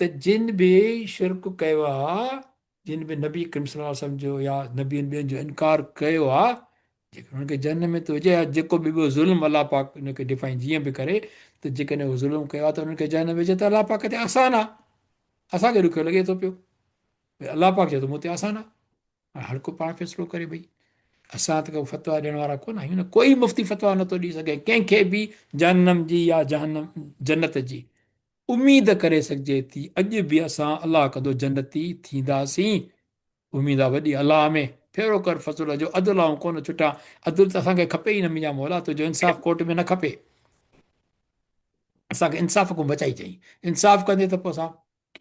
ته جن به شرڪ ڪيو آ، جن به نبي ڪريم صلي الله عليه وسلم جو يا نبين ٻين جو انڪار ڪيو آ، جيڪڏهن انهن کي جهنم ۾ ٿو وجهي يا جيڪو به ٻيو ظلم الله پاڪ ان کي ڊفائن جيئن به ڪري ته جيڪڏهن اهو ظلم ڪيو آ ته انهن کي جهنم ۾ وجهي ته الله پاڪ تي آسان آ، اسان کي ڏکيو لڳي ٿو پيو، الله پاڪ چئي ٿو مون تي آسان آ. هر ڪو پاڻ فيصلو ڪري ڀئي اسان ته ڪو فتويٰ ڏيڻ وارا ڪونه آهيون نه ڪوئي مفتي فتويٰ نٿو ڏئي سگهي ڪنهن کي به جهنم جي يا جهنم جنت جي اميد ڪري سگهجي ٿي اڄ به اسان الله ڪندو جنتي ٿينداسين اميد آ وڏي الله ۾ ڦيرو ڪر فضل جو عدل آئون ڪونه ڇٽان عدل ته اسان کي کپي ئي نه منهنجا مولا تنهنجو انصاف ڪورٽ ۾ نه کپي اسان کي انصاف کان بچائي چئي انصاف ڪندي ته پوء اسان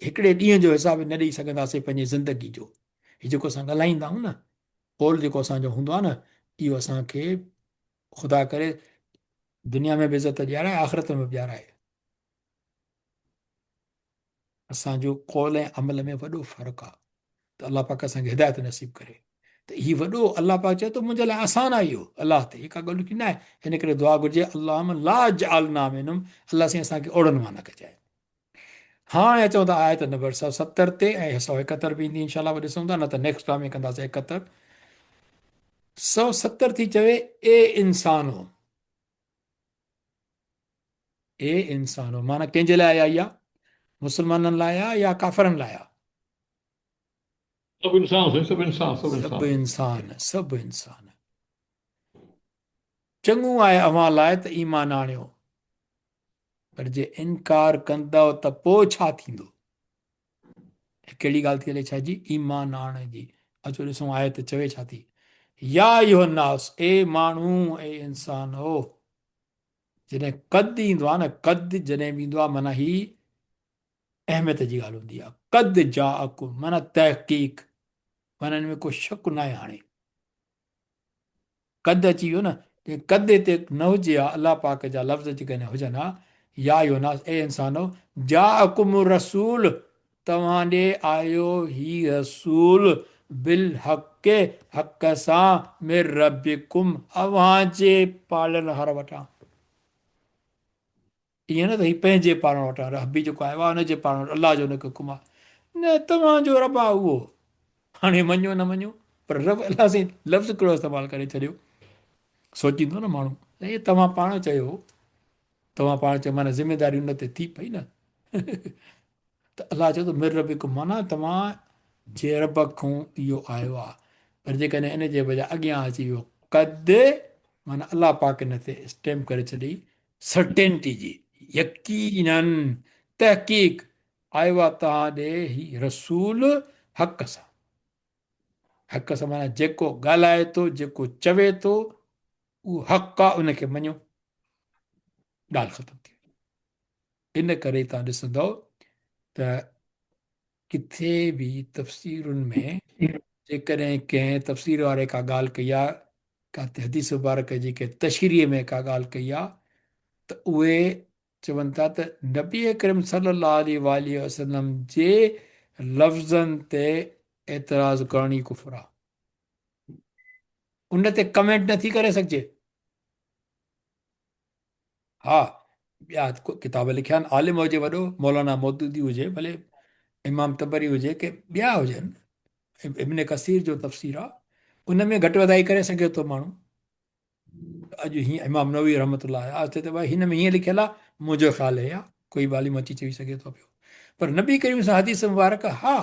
هڪڙي ڏينهن جو حساب نه ڏئي سگهنداسين پنهنجي زندگي جو. هي جيڪو اسان ڳالهائيندا آهيون نه، قول جيڪو اسان جو هوندو آهي نه، اهو اسان کي خدا ڪري دنيا ۾ به عزت ڏيارائي آخرت ۾ به ڏيارائي. اسان جو قول ۽ عمل ۾ وڏو فرق آهي ته الله پاڪ اسان کي هدايت نصيب ڪري ته هي وڏو الله پاڪ چئي ٿو منهنجي لاء آسان آهي اهو الله تي هي ڪا ڳالهه ڏکي نه آهي ان ڪري دعا گهرجي اللهم لا جعلنا منهم الله سائين اسان کي اوڙن مان نه ڪجائي. هاڻي اچون ٿا آيت نمبر 170 تي ۽ 171 به ايندي انشاء الله ڏسون ٿا نه ته نيڪسٽ ڪلاس ۾ ڪنداسين 71 170 ٿي چوي اي انسانو اي انسانو معنی ڪنهن جي لاء آئي آ مسلمانن لاء آ يا ڪافرن لاء آ سڀ انسان سڀ انسان سڀ انسان سڀ انسان سڀ انسان چڱو آهي اوهان لاء ته ايمان آڻيو پر جي انڪار ڪندؤ ته پوء ڇا ٿيندو؟ هي ڪهڙي ڳالهه ٿي هلي ڇا جي؟ ايمان آڻڻ جي. اچو ڏسون آيت چوي ڇا ٿي. يا ايها الناس اي ماڻهو اي انسانو جڏهن قد ايندو آهي نه قد جڏهن به ايندو آهي معنيٰ هي اهميت جي ڳالهه هوندي آهي قد جاءڪم معنيٰ تحقيق معنيٰ ان ۾ ڪو شڪ ناهي هاڻي قد اچي ويو نه، جي قد هتي نه هجي ها، الله پاڪ جا لفظ جيڪڏهن هجن ها، يا ايها الناس، اي انسانو، جاءڪم الرسول، توهان ڏي آيو هي رسول، بالحق، حق سان، من ربڪم، اوهان جي پالڻهار وٽان. ائين نه ته هي پنهنجي پاران وٽان رهبي جيڪو آيو آهي ان جي پاران وٽ الله جو ان کي حڪم آهي نه توهان جو رب آهي اهو هاڻي مڃو نه مڃو پر رب الله سائين لفظ ڪهڙو استعمال ڪري ڇڏيو سوچيندو نه ماڻهو هي توهان پاڻ چيو توهان پاڻ چيو معنی ذميداري ان تي ٿي پئي نه ته الله چيو ته من ربڪم معنيٰ توهان جي رب کان اهو آيو آهي پر جيڪڏهن ان جي بجاء اڳيان اچي ويو قد معنيٰ الله پاڪ ان تي اسٽيمپ ڪري ڇڏي سرٽينٽي جي يقيناً تحقيق آيو آهي توهان ڏي هي رسول حق سان حق سان معنيٰ جيڪو ڳالهائي ٿو جيڪو چوي ٿو اهو حق آهي ان کي مڃو ڳالهه ختم ٿي وئي ان ڪري توهان ڏسندؤ ته ڪٿي به تفسيرن ۾ جيڪڏهن ڪنهن تفسير واري ڪا ڳالهه ڪئي آهي، ڪا حديث مبارڪ جي ڪنهن تشريح ۾ ڪا ڳالهه ڪئي آهي ته اهي چون ٿا ته نبي اڪرم صلي الله عليه واٰله وسلم جي لفظن تي اعتراض ڪرڻ ئي ڪفر آهي. ان تي ڪمينٽ نٿي ڪري سگهجي. ها ٻيا ڪتاب لکيا آهن عالم هجي وڏو مولانا مودودي هجي ڀلي امام طبري هجي ڪي ٻيا هجن ابن ڪثير جو تفسير آ ان ۾ گهٽ وڌائي ڪري سگهي ٿو ماڻهو اڄ هي امام نووي رحمت الله آ چي ته ڀائي هن ۾ هيئن لکيل آ منهنجو خيال هي آ ڪوئي به عالم اچي چئي سگهي ٿو پيو پر نبي ڪريم سان حديث مبارڪ ها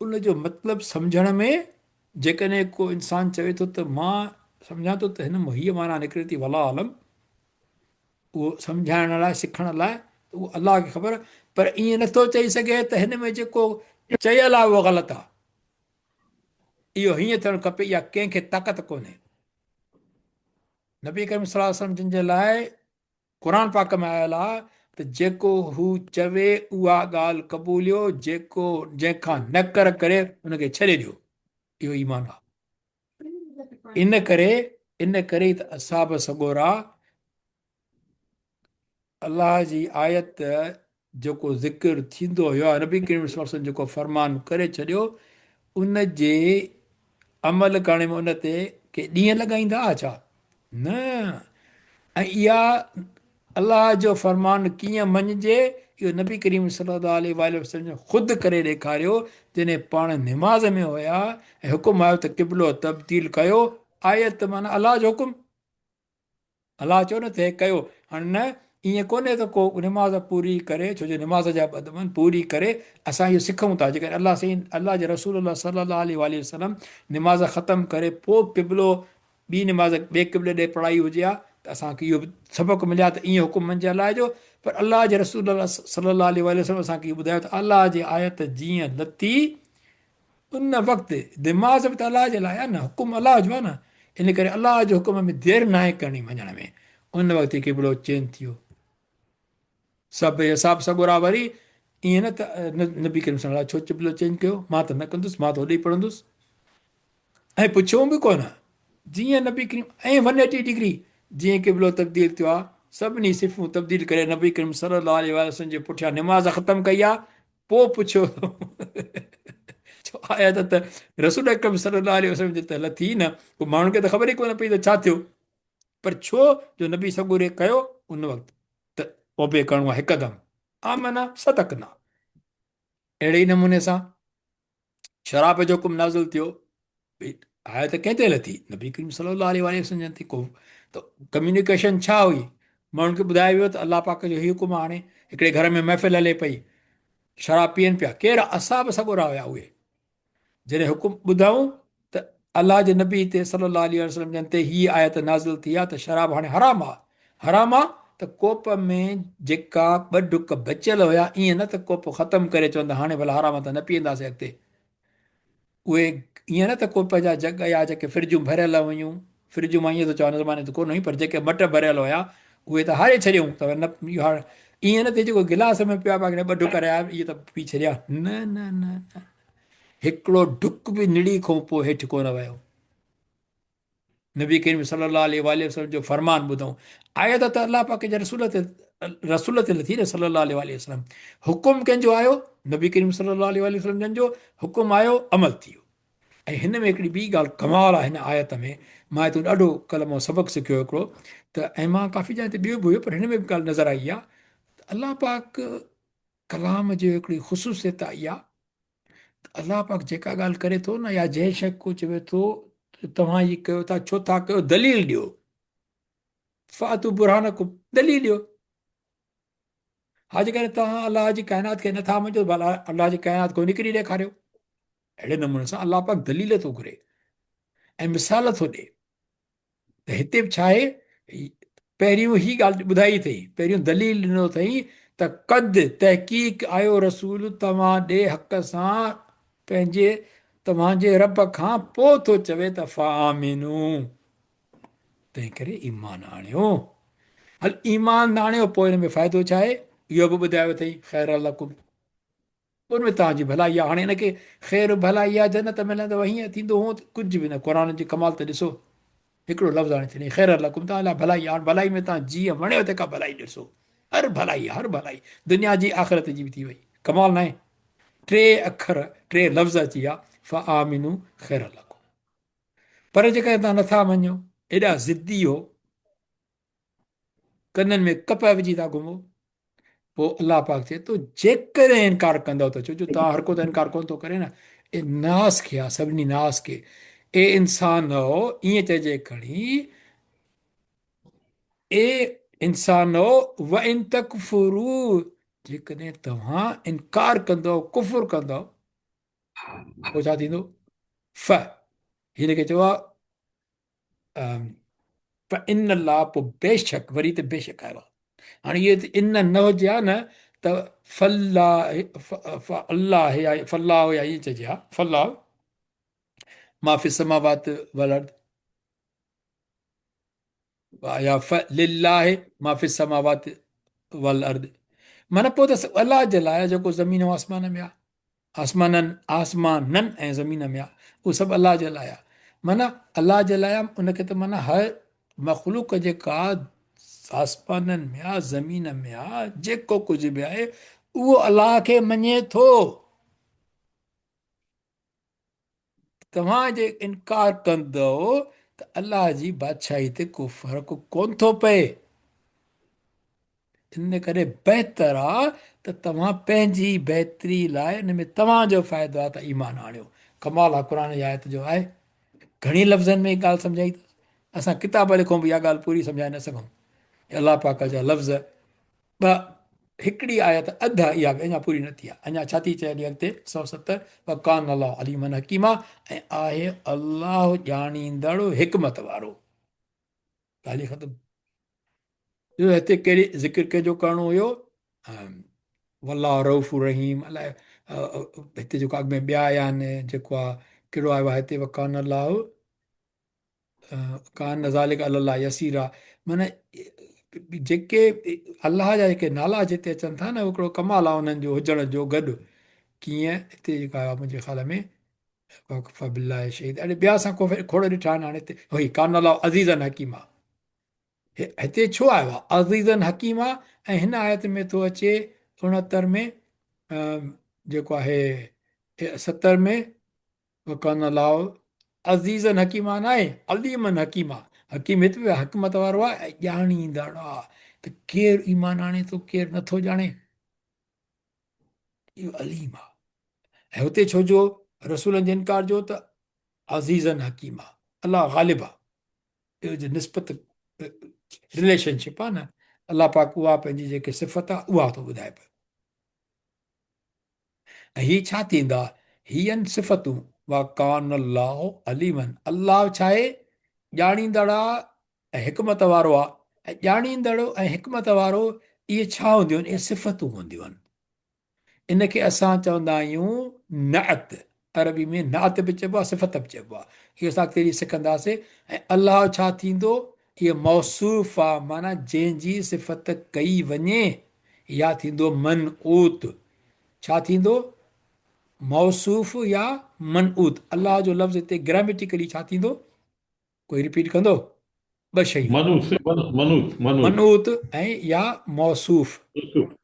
ان جو مطلب سمجهڻ ۾ جيڪڏهن ڪو انسان چوي ٿو ته مان سمجهان ٿو ته هن مان هيء معنيٰ نڪري ٿي والله اعلم اهو سمجهائڻ لاء سکڻ لاء ته اهو الله کي خبر پر ائين نٿو چئي سگهي ته هن ۾ جيڪو چيل آهي اهو غلط آهي اهو هيئن ٿيڻ کپي اها ڪنهن کي طاقت ڪونهي نبي ڪريم صلي الله عليه وسلم جن جي لاء قرآن پاڪ ۾ آيل آ ته جيڪو هو چوي اها ڳالهه قبوليو جيڪو جنهن کان نڪر ڪري ان کي ڇڏي ڏيو اهو ايمان آ ان ڪري ان ڪري ته اصحاب سڳورا الله جي آيت جيڪو ذڪر ٿيندو هيو يا نبي ڪريم صلي الله عليه وسلم جيڪو فرمان ڪري ڇڏيو ان جي عمل ڪرڻ ۾ ان تي ڪي ڏينهن لڳائيندا ها ڇا؟ نه ۽ اها الله جو فرمان ڪيئن مڃجي اهو نبي ڪريم صلي الله عليه وآله وسلم خود ڪري ڏيکاريو جڏهن پاڻ نماز ۾ هيا ۽ حڪم آيو ته قبلو تبديل ڪيو آيت معنيٰ الله جو حڪم الله چيو نه ته هي ڪيو. هاڻي نه ائين ڪونهي ته ڪو نماز پوري ڪري ڇو جو نماز جا ٻه دم آهن پوري ڪري اسان اهو سکون ٿا جيڪڏهن الله سائين الله جي رسول الله صلي الله عليه واٰله وسلم نماز ختم ڪري پوء قبلو ٻي نماز ٻئي قبلي ڏي پڙهائي هجي ها ته اسان کي اهو به سبق ملي ها ته ائين حڪم مڃجي الله جو پر الله جي رسول الله صلي الله عليه واٰله وسلم اسان کي اهو ٻڌايو ته الله جي آيت جيئن لٿي ان وقت نماز به ته الله جي لاء آهي نه، حڪم الله جو آهي نه، ان ڪري الله جي حڪم ۾ دير ناهي ڪرڻي مڃڻ ۾، ان وقت ئي قبلو چينج ٿي ويو. سڀ اصحاب سڳورا وري ائين نه ته نبي ڪريم صلي الله ڇو قبلو چينج ڪيو، مان ته نه ڪندس، مان ته هوڏي ئي پڙهندس ۽ پڇيو به ڪونه، جيئن نبي ڪريم ۽ ون ايٽي ڊگري جيئن قبلو تبديل ٿيو آهي، سڀني صفون تبديل ڪري نبي ڪريم صلي الله عليه وسلم جي پٺيان نماز ختم ڪئي آهي، پوء پڇيو ڇو آيت ته رسول اڪرم صلي الله عليه وسلم جي ته لٿي نه پوء ماڻهن کي ته خبر ئي ڪونه پئي ته ڇا ٿيو پر ڇو جو نبي سڳوري ڪيو ان وقت ته اوبي ڪرڻو آهي هڪدم آمنا صدقنا اهڙي ئي نموني سان شراب جو حڪم نازل ٿيو آيت ڪنهن تي لٿي نبي ڪريم صلي الله عليه وآله وسلم جن تي ڪو ته ڪميونيڪيشن ڇا هئي ماڻهن کي ٻڌايو ويو ته الله پاڪ جو هي حڪم آهي هڪڙي گهر ۾ محفل هلي پئي شراب پيئن پيا ڪير اصحاب سڳورا هيا اهي جڏهن حڪم ٻڌائون ته الله جي نبي تي صلي الله عليه وسلم جن تي هي آيت نازل ٿي آ ته شراب هاڻي حرام آ حرام آ ته ڪوپ ۾ جيڪا ٻه ڍڪ بچيل هيا ائين نه ته ڪوپ ختم ڪري چون ته هاڻي ڀلا حرام آ ته نه پيئنداسين اڳتي اهي ائين نه ته ڪوپ جا جڳ يا جيڪي فرجون ڀريل هيون فرجون مان ائين ٿو چوان ان زماني ته ڪونه هيون پر جيڪي مٽ ڀريل هيا اهي ته هاري ڇڏيائون ته نه اهو هاڻي ائين نه ته جيڪو گلاس ۾ پيا باقي ٻه ڍڪ رهيا اهي ته پي ڇڏيا نه نه نه نه هڪڙو ڍڪ به نڙي کان پوء هيٺ ڪونه ويو. نبي ڪريم صلي الله عليه واٰله وسلم جو فرمان ٻڌائون. آيت ته الله پاڪ جي رسول تي رسول تي لٿي نه صلي الله عليه واٰله وسلم. حڪم ڪنهن جو آيو؟ نبي ڪريم صلي الله عليه واٰله وسلم جن جو حڪم آيو عمل ٿي ويو. ۽ هن ۾ هڪڙي ٻي ڳالهه ڪمال آهي هن آيت ۾ مان هتو ڏاڍو ڪلمو سبق سکيو هڪڙو ته ۽ مان ڪافي جاين تي ٻيو به هيو پر هن ۾ به ڳالهه نظر آئي آهي. ته الله پاڪ ڪلام جي هڪڙي خصوصيت آهي اها ته الله پاڪ جيڪا ڳالهه ڪري ٿو نه يا جنهن شيء کو چوي ٿو ته توهان هي ڪيو ٿا ڇو ٿا ڪيو دليل ڏيو فاتو برهانڪم دليل ڏيو. ها جيڪڏهن توهان الله جي ڪائنات کي نٿا مڃو ڀلا الله جي ڪائنات ڪو نڪري ڏيکاريو. اهڙي نموني سان الله پاڪ دليل ٿو گهري ۽ مثال ٿو ڏي ته هتي به ڇا آهي پهريون هي ڳالهه ٻڌائي اٿئي پهريون دليل ڏنو اٿئي ته قد تحقيق آيو رسول توهان ڏي حق سان پنهنجي توهان جي رب کان پوء ٿو چوي ته فآمنو تنهن ڪري ايمان آڻيو. هل ايمان نه آڻيو پوء ان ۾ فائدو ڇا آهي؟ اهو به ٻڌايو اٿئي خير لڪم ان ۾ توهان جي ڀلائي آهي. هاڻي ان کي خير ڀلائي آهي جنت ملندو هيئن ٿيندو هو ڪجهه به نه قرآن جي ڪمال ته ڏسو هڪڙو لفظ آڻي ڇڏيائين خير لڪم توهان لاء ڀلائي آهي. هاڻي ڀلائي ۾ توهان جيئن وڻيو تنهن کان ڀلائي ڏسو هر ڀلائي هر ڀلائي دنيا جي آخرت جي به ٿي وئي ڪمال ناهي ٽي اکر ٽي لفظ اچي ويا فآمنو خير لڪم پر جيڪڏهن توهان نٿا مڃو، ايڏا ضدي هو، ڪنن ۾ ڪپهه وجهي ٿا گهمو، پوء الله پاڪ چئي ٿو جيڪڏهن انڪار ڪندؤ ته ڇو جو توهان هر ڪو ته انڪار ڪونه ٿو ڪري نه، اي ناس کي آ سڀني ناس کي، اي انسانؤ ائين چئجي کڻي اي انسانؤ وان تڪفروا جيڪڏهن توهان انڪار ڪندؤ ڪفر ڪندؤ پوء ڇا ٿيندو؟ ف هن کي چئبو آهي فان الله پوء بيشڪ وري ته بيشڪ آيو آهي هاڻي اهي ته ان نه هجي ها نه ته فلا الله يا فلاح يا ائين چئجي ها فلاح ما في السماوات والارض يا لله ما في السماوات والارض معنی پوء ته الله جي لاء جيڪو زمين ۽ آسمان ۾ آهي آسمانن آسمانن ۽ زمين ۾ آهي اهو سڀ الله جي لاء آهي معنی الله جي لاء ان کي ته معنی هر مخلوق جيڪا آسمانن ۾ آهي زمين ۾ آهي جيڪو ڪجهه به آهي اهو الله کي مڃي ٿو. توهان جي انڪار ڪندؤ ته الله جي بادشاهي تي ڪو فرق ڪونه ٿو پئي. ان ڪري بهتر آ ته توهان پنهنجي بهتري لاء ان ۾ توهان جو فائدو آ ته ايمان آڻيو. ڪمال آ قرآن جي آيت جو آهي. گهڻي لفظن ۾ ڳالهه سمجهائي اٿس. اسان ڪتاب لکون به اها ڳالهه پوري سمجهائي نه سگهون. الله پاڪ جا لفظ ٻه هڪڙي آيت اڌ اها به اڃا پوري نه ٿي آهي اڃا ڇا ٿي چئي هلي اڳتي 170 وڪان الله عليما حڪيما ۽ آهي الله ڄاڻيندڙ حڪمت وارو. ڳالهه ئي ختم. ڏسو هتي ڪهڙي ذڪر ڪنهن جو ڪرڻو هيو والله رؤف رحيم الائي هتي جيڪو اڳ ۾ ٻيا آيا آهن جيڪو آهي ڪهڙو آيو آهي هتي وڪان الله ڪان ذلک علی الله يسيرا معنی جيڪي الله جا جيڪي نالا جتي اچن ٿا نه هڪڙو ڪمال آهي انهن جو هجڻ جو گڏ ڪيئن هتي جيڪا آيو منهنجي خيال ۾ وقف بالله شهيد اڙي ٻيا اسان کو کوڙ ڏٺا آهن هاڻي هتي هي ڪان الله عزيزا حڪيما هتي ڇو آيو آهي عزيزا حڪيما ۽ هن آيت ۾ ٿو اچي 69 ۾ جيڪو آهي 70 ۾ وڪان الله عزيزا حڪيما ناهي عليما حڪيما حڪيم هت به حڪمت وارو آهي ۽ ڄاڻيندڙ آهي ته ڪير ايمان آڻي ٿو ڪير نٿو ڄاڻي اهو عليم آهي ۽ هتي ڇو جو رسولن جي انڪار جو ته عزيزا حڪيما الله غالب آهي اهو جو نسبت رليشن شپ آهي نه الله پاڪ اها پنهنجي جيڪي صفت آهي اها ٿو ٻڌائي پيو ۽ هي ڇا ٿيندا؟ هي آهن صفتون، وڪان الله عليما الله ڇا آهي؟ ڄاڻيندڙ آ ۽ حڪمت وارو آ ۽ ڄاڻيندڙ ۽ حڪمت وارو اهي ڇا هونديون آهن؟ اهي صفتون هونديون آهن. ان کي اسان چوندا آهيون نعت، عربي ۾ نعت به چئبو آهي صفت به چئبو آهي. اهو اسان اڳتي هلي سکنداسين ۽ الله ڇا ٿيندو؟ اهو موصوف آ معنيٰ جنهن جي صفت ڪئي وڃي يا ٿيندو منعوت. ڇا ٿيندو؟ موصوف يا منعوت. الله جو لفظ هتي گراميٽيڪلي ڇا ٿيندو؟ ڪوئي رپيٽ ڪندو؟ ٻه شيون. منعوت منعوت منعوت. منعوت ۽ يا موصوف.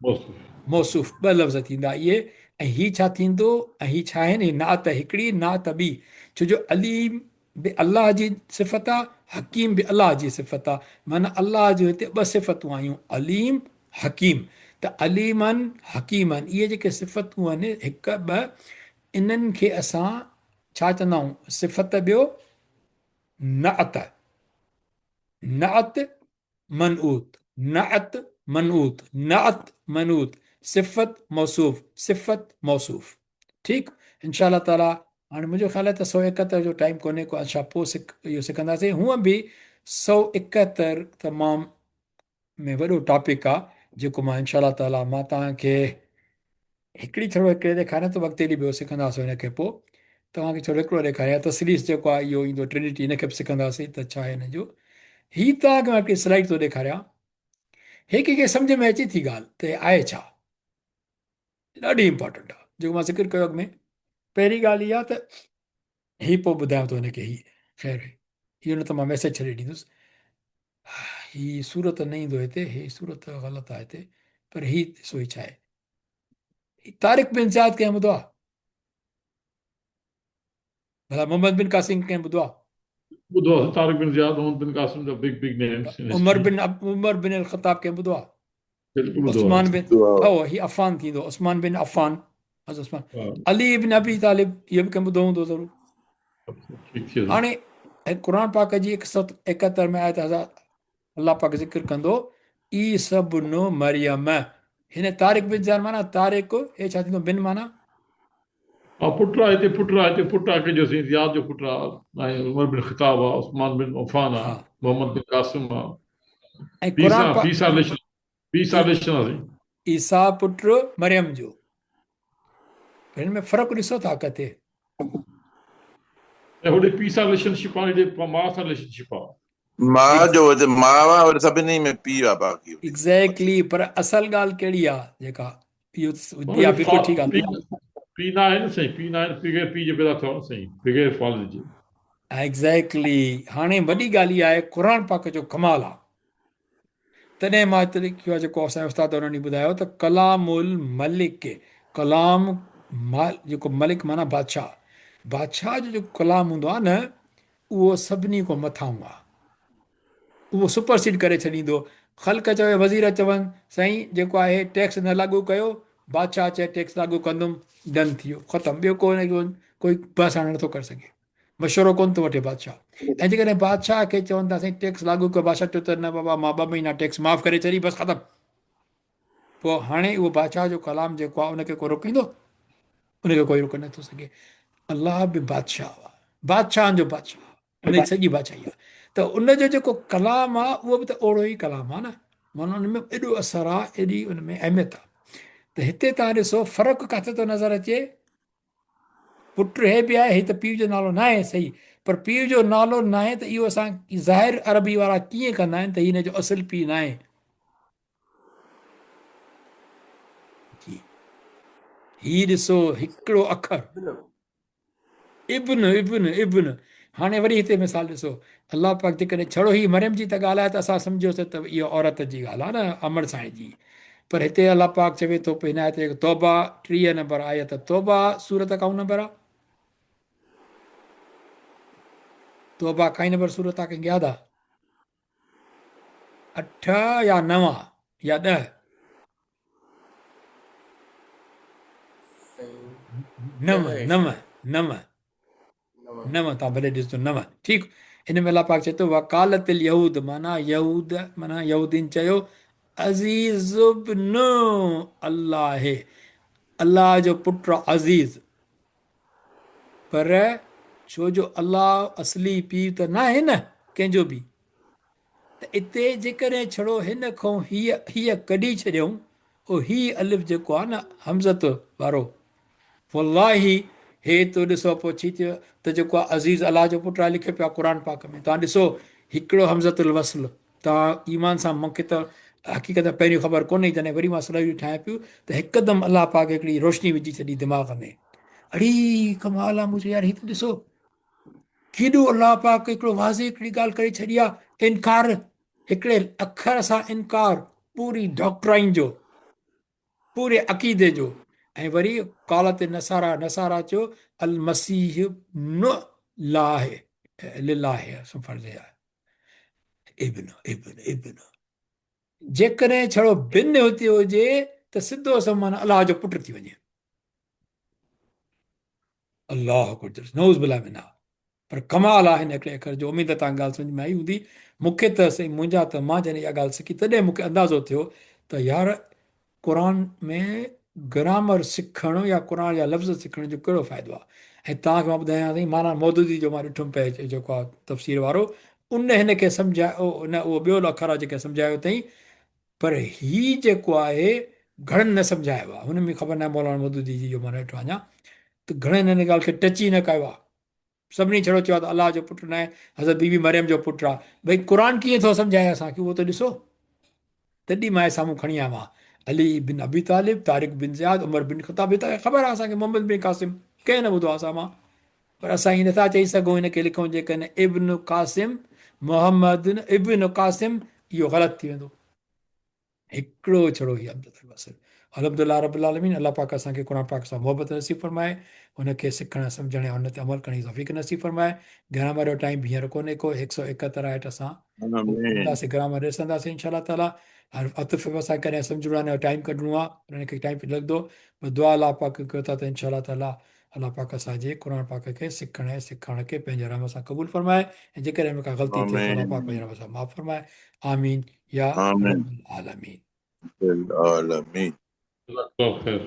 موصوف. موصوف ٻه لفظ ٿيندا اهي ۽ هي ڇا ٿيندو ۽ هي ڇا آهن؟ هي نعت هڪڙي نعت ٻي. ڇو جو عليم به الله جي صفت آ، حڪيم به الله جي صفت آ، معنيٰ الله جون هتي ٻه صفتون آيون عليم، حڪيم. ته عليما حڪيما اهي جيڪي صفتون آهن هڪ ٻه انهن کي اسان ڇا چوندا آهيون صفت ٻيو نعت نعت منعوت نعت منعوت نعت منعوت صفت موصوف صفت موصوف ٺيڪ انشاء الله تعالي هاڻي منهنجو خيال آهي ته 171 جو ٽائيم ڪونهي ڪو انشاء پوء سک اهو سکنداسين هونء به 171 تمام ۾ وڏو ٽاپڪ آ جيڪو مان انشاء الله تعالي مان توهان کي هڪڙي ڇڙو هڪڙي ڏيکاريان ٿو اڳتي ڏينهن ٻيو سکنداسين ان کي پوء توهان کي ڇڙو هڪڙو ڏيکاريان تثليث جيڪو آ اهو ايندو ٽرنٽي ان کي به سکنداسين ته ڇا آهي ان جو هي توهان کي مان هڪڙي سلائيڊ ٿو ڏيکاريان هي ڪنهن کي سمجھ ۾ اچي ٿي ڳالهه ته آهي ڇا ڏاڍي امپارٽنٽ آ جيڪو مان ذڪر ڪيو اڳ ۾ پهرين ڳالهه اها ته هي پوء ٻڌايان ٿو هن کي هي خير اهو نه ته مان ميسيج ڇڏي ڏيندس هي صورت نه ايندو هتي هي صورت غلط آهي هتي پر هي ڏسو هي ڇا آهي طارق بن زياد ڪنهن ٻڌو آهي ڀلا محمد بن قاسم ڪنهن ٻڌو آهي؟ ٻڌو آهي طارق بن زياد محمد بن قاسم جا بگ بگ نيمز ان عمر بن عمر بن الخطاب ڪنهن ٻڌو آهي؟ بلڪل ٻڌو عثمان بن او هي عفان ٿيندو عثمان بن عفان حضرت عثمان علي ابن ابي طالب اهو به ڪنهن ٻڌو هوندو ضرور هاڻي قرآن پاڪ جي 171 ۾ آيت حضرت الله پاڪ ذڪر ڪندو عيسي ابن مريم هن طارق بن زياد معنيٰ طارق هي ڇا ٿيندو بن معنيٰ ها پٽ آ هتي پٽ آ هتي پٽ آ ڪنهن جو سائين زياد جو پٽ آ ۽ عمر بن خطاب آ عثمان بن عفان آ محمد بن قاسم آ ۽ قرآن پاڪ پي سان رليشن پي سان رليشن آ سائين. عيسيٰ پٽ مريم جو هن ۾ فرق ڏسو ٿا ڪٿي. ۽ هوڏي پي سان رليشن شپ آ هيڏي ماء سان رليشن شپ آ. ماء جو هتي ماء آ وري سڀني ۾ پيء آ باقي. ايگزيڪٽلي پر اصل ڳالهه ڪهڙي آ جيڪا اهو اها بلڪل ٺيڪ ڳالهه آ. پيء نه آهي نه سائين پيء نه آهي بغير پيء جي پيدا ٿيو آ نه سائين بغير فالد جي. ايگزيڪٽلي هاڻي وڏي ڳالهه اها آهي قرآن پاڪ جو ڪمال آ تڏهن مان هت لکيو آهي جيڪو اسان جي استاد انهن ڏينهن ٻڌايو ته ڪلام الملڪ ڪلام جيڪو ملڪ معنيٰ بادشاهه بادشاهه جو جيڪو ڪلام هوندو آهي نه اهو سڀني کان مٿانهون آهي اهو سپرسيڊ ڪري ڇڏيندو خلق چوي وزير چون سائين جيڪو آهي ٽيڪس نه لاڳو ڪيو بادشاهه چئي ٽيڪس لاڳو ڪندم ڊن ٿي ويو ختم ٻيو ڪو ڪوئي بحث هاڻي نٿو ڪري سگهي مشورو ڪونه ٿو وٺي بادشاهه ۽ جيڪڏهن بادشاهه کي چون ٿا سائين ٽيڪس لاڳو ڪيو بادشاهه چيو ته نه بابا مان ٻه مهينا ٽيڪس معاف ڪري ڇڏي بس ختم پوء هاڻي اهو بادشاهه جو ڪلام جيڪو آهي ان کي ڪو روڪيندو ان کي ڪوئي روڪي نٿو سگهي الله به بادشاهه آهي بادشاهن جو بادشاهه ان جي سڄي بادشاهي آهي ته ان جو جيڪو ڪلام آهي اهو به ته اوڙو ئي ڪلام آهي نه معنيٰ ان ۾ ايڏو اثر آهي ايڏي ان ۾ اهميت آهي ته هتي تان ڏسو فرق ڪاٿي ٿو نظر اچي پٽ هي به آهي، هي ته پيء جو نالو ناهي صحيح، پر پيء جو نالو ناهي ته اهو اسان ظاهر عربي وارا ڪيئن ڪندا آهن ته هي هن جو اصل پيء ناهي. جي هي ڏسو هڪڙو اکر ابن ابن ابن هاڻي وري هتي مثال ڏسو الله پاڪ جيڪڏهن ڇڙو هي مريم جي ته ڳالهه آهي ته اسان سمجهيوسين ته اها عورت جي ڳالهه آهي نه امڙ سائين جي پر هتي الله پاڪ چوي ٿو هن آيت توبه 30 نمبر آيت توبه سورت ڪائون نمبر آ توبه ڪائين نمبر سورت آ ڪنهن کي ياد آ 8 يا 9 يا 10 نو نو نو نو تان ڀلي ڏسجو نو ٺيڪ ان ۾ الله پاڪ چئي ٿو وقالت اليهود معنيٰ يهود معنيٰ يهودين چيو عزيز ابن الله الله جو پٽ عزيز پر ڇو جو الله اصلي پيء ته ناهي نه ڪنهن جو به ته اتي جيڪڏهن ڇڙو هن کان هيء هيء ڪڍي ڇڏيون، او هي الف جيڪو آهي نه همزت وارو، والله هي تو ڏسو پوء ڇي ٿيو ته جيڪو آهي عزيز الله جو پٽ آهي لکيو پيو آهي قرآن پاڪ ۾ توهان ڏسو هڪڙو همزت الوصل توهان ايمان سان مونکي ته حقيقت ۾ پهريون خبر ڪونه هئي جڏهن وري مان سلائيون ٺاهيان پيو ته هڪدم الله پاڪ هڪڙي روشني وجهي ڇڏي دماغ ۾ اڙي ڪمال آ مون چيو يار هي ته ڏسو ڪيڏو الله پاڪ هڪڙو واضح هڪڙي ڳالهه ڪري ڇڏي آ انڪار هڪڙي اکر سان انڪار پوري ڊاڪٽرائن جو پوري عقيدي جو ۽ وري قالت نصارا نصارا چيو المسيح ابن الله لله سو فرض آ ابن ابن ابن. جيڪڏهن ڇڙو بن هتي هجي ته سڌو سنئون معنيٰ الله جو پٽ ٿي وڃي. الله اڪبر نعوذ بالله منها. پر ڪمال آهي هن هڪڙي اکر جو. اميد ته توهان کي ڳالهه سمجهه ۾ آئي هوندي. مون کي ته سائين منهنجا ته مان جڏهن اها ڳالهه سکي تڏهن مون کي اندازو ٿيو ته يار قرآن ۾ گرامر سکڻ يا قرآن جا لفظ سکڻ جو ڪهڙو فائدو آهي ۽ توهان کي مان ٻڌايان سائين مولانا مودودي جو مان ڏٺم پئي جيڪو آهي تفسير وارو ان هن کي سمجهايو نه اهو ٻيو اکر آهي جيڪي سمجهايو اٿئي پر هي جيڪو آهي گهڻن نه سمجهايو آهي هن ۾ خبر ناهي مولانا مودودي جي جو مان نه ڏٺو اڃا ته گهڻن هن ڳالهه کي ٽچ ئي نه ڪيو آهي. سڀني ڇڙو چيو آهي ته الله جو پٽ ناهي، حضرت بي بي مريم جو پٽ آهي. ڀئي قرآن ڪيئن ٿو سمجهائي اسان کي اهو ته ڏسو. تڏهن مان سامهون کڻي آيو آهيان. علي بن ابي طالب، طارق بن زياد، عمر بن خطاب هي ته خبر آهي اسان کي محمد بن قاسم ڪنهن نه ٻڌو آهي اسان مان. پر اسان ائين نٿا چئي سگهون هن کي لکون جيڪڏهن ابن قاسم محمد ابن قاسم اهو غلط ٿي ويندو. هڪڙو ڇڙو هي همزة الوصل. الحمد لله رب العالمين الله پاڪ اسان کي قرآن پاڪ سان محبت نصيب فرمائي ان کي سکڻ سمجهڻ ۽ ان تي عمل ڪرڻ جي توفيق نصيب فرمائي. گرامر جو ٽائيم به هينئر ڪونهي ڪو 171 آهي اسان پڙهنداسين گرامر ڏسنداسين انشاء الله تعالي حرف عطف به اسان ڪڏهن سمجهڻو آهي ٽائيم ڪڍڻو آهي ان کي ٽائيم لڳندو بس دعا الله پاڪ ڪيو ٿا ته انشاء الله تعالي الله پاڪ اسان جي قرآن پاڪ کي سکڻ ۽ سيکارڻ کي پنهنجي رحم سان قبول فرمائي ۽ جيڪڏهن ۾ ڪا غلطي ٿئي ته الله پاڪ پنهنجي رحم سان معاف فرمائي. آمين يا رب العالمين. العالمين. جزاک الله خير.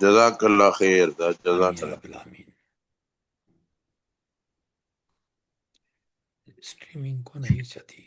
جزاک الله خير جزاک آمين يا الله. رب العالمين. اسٽريمنگ ڪونه هي ڇا ٿي.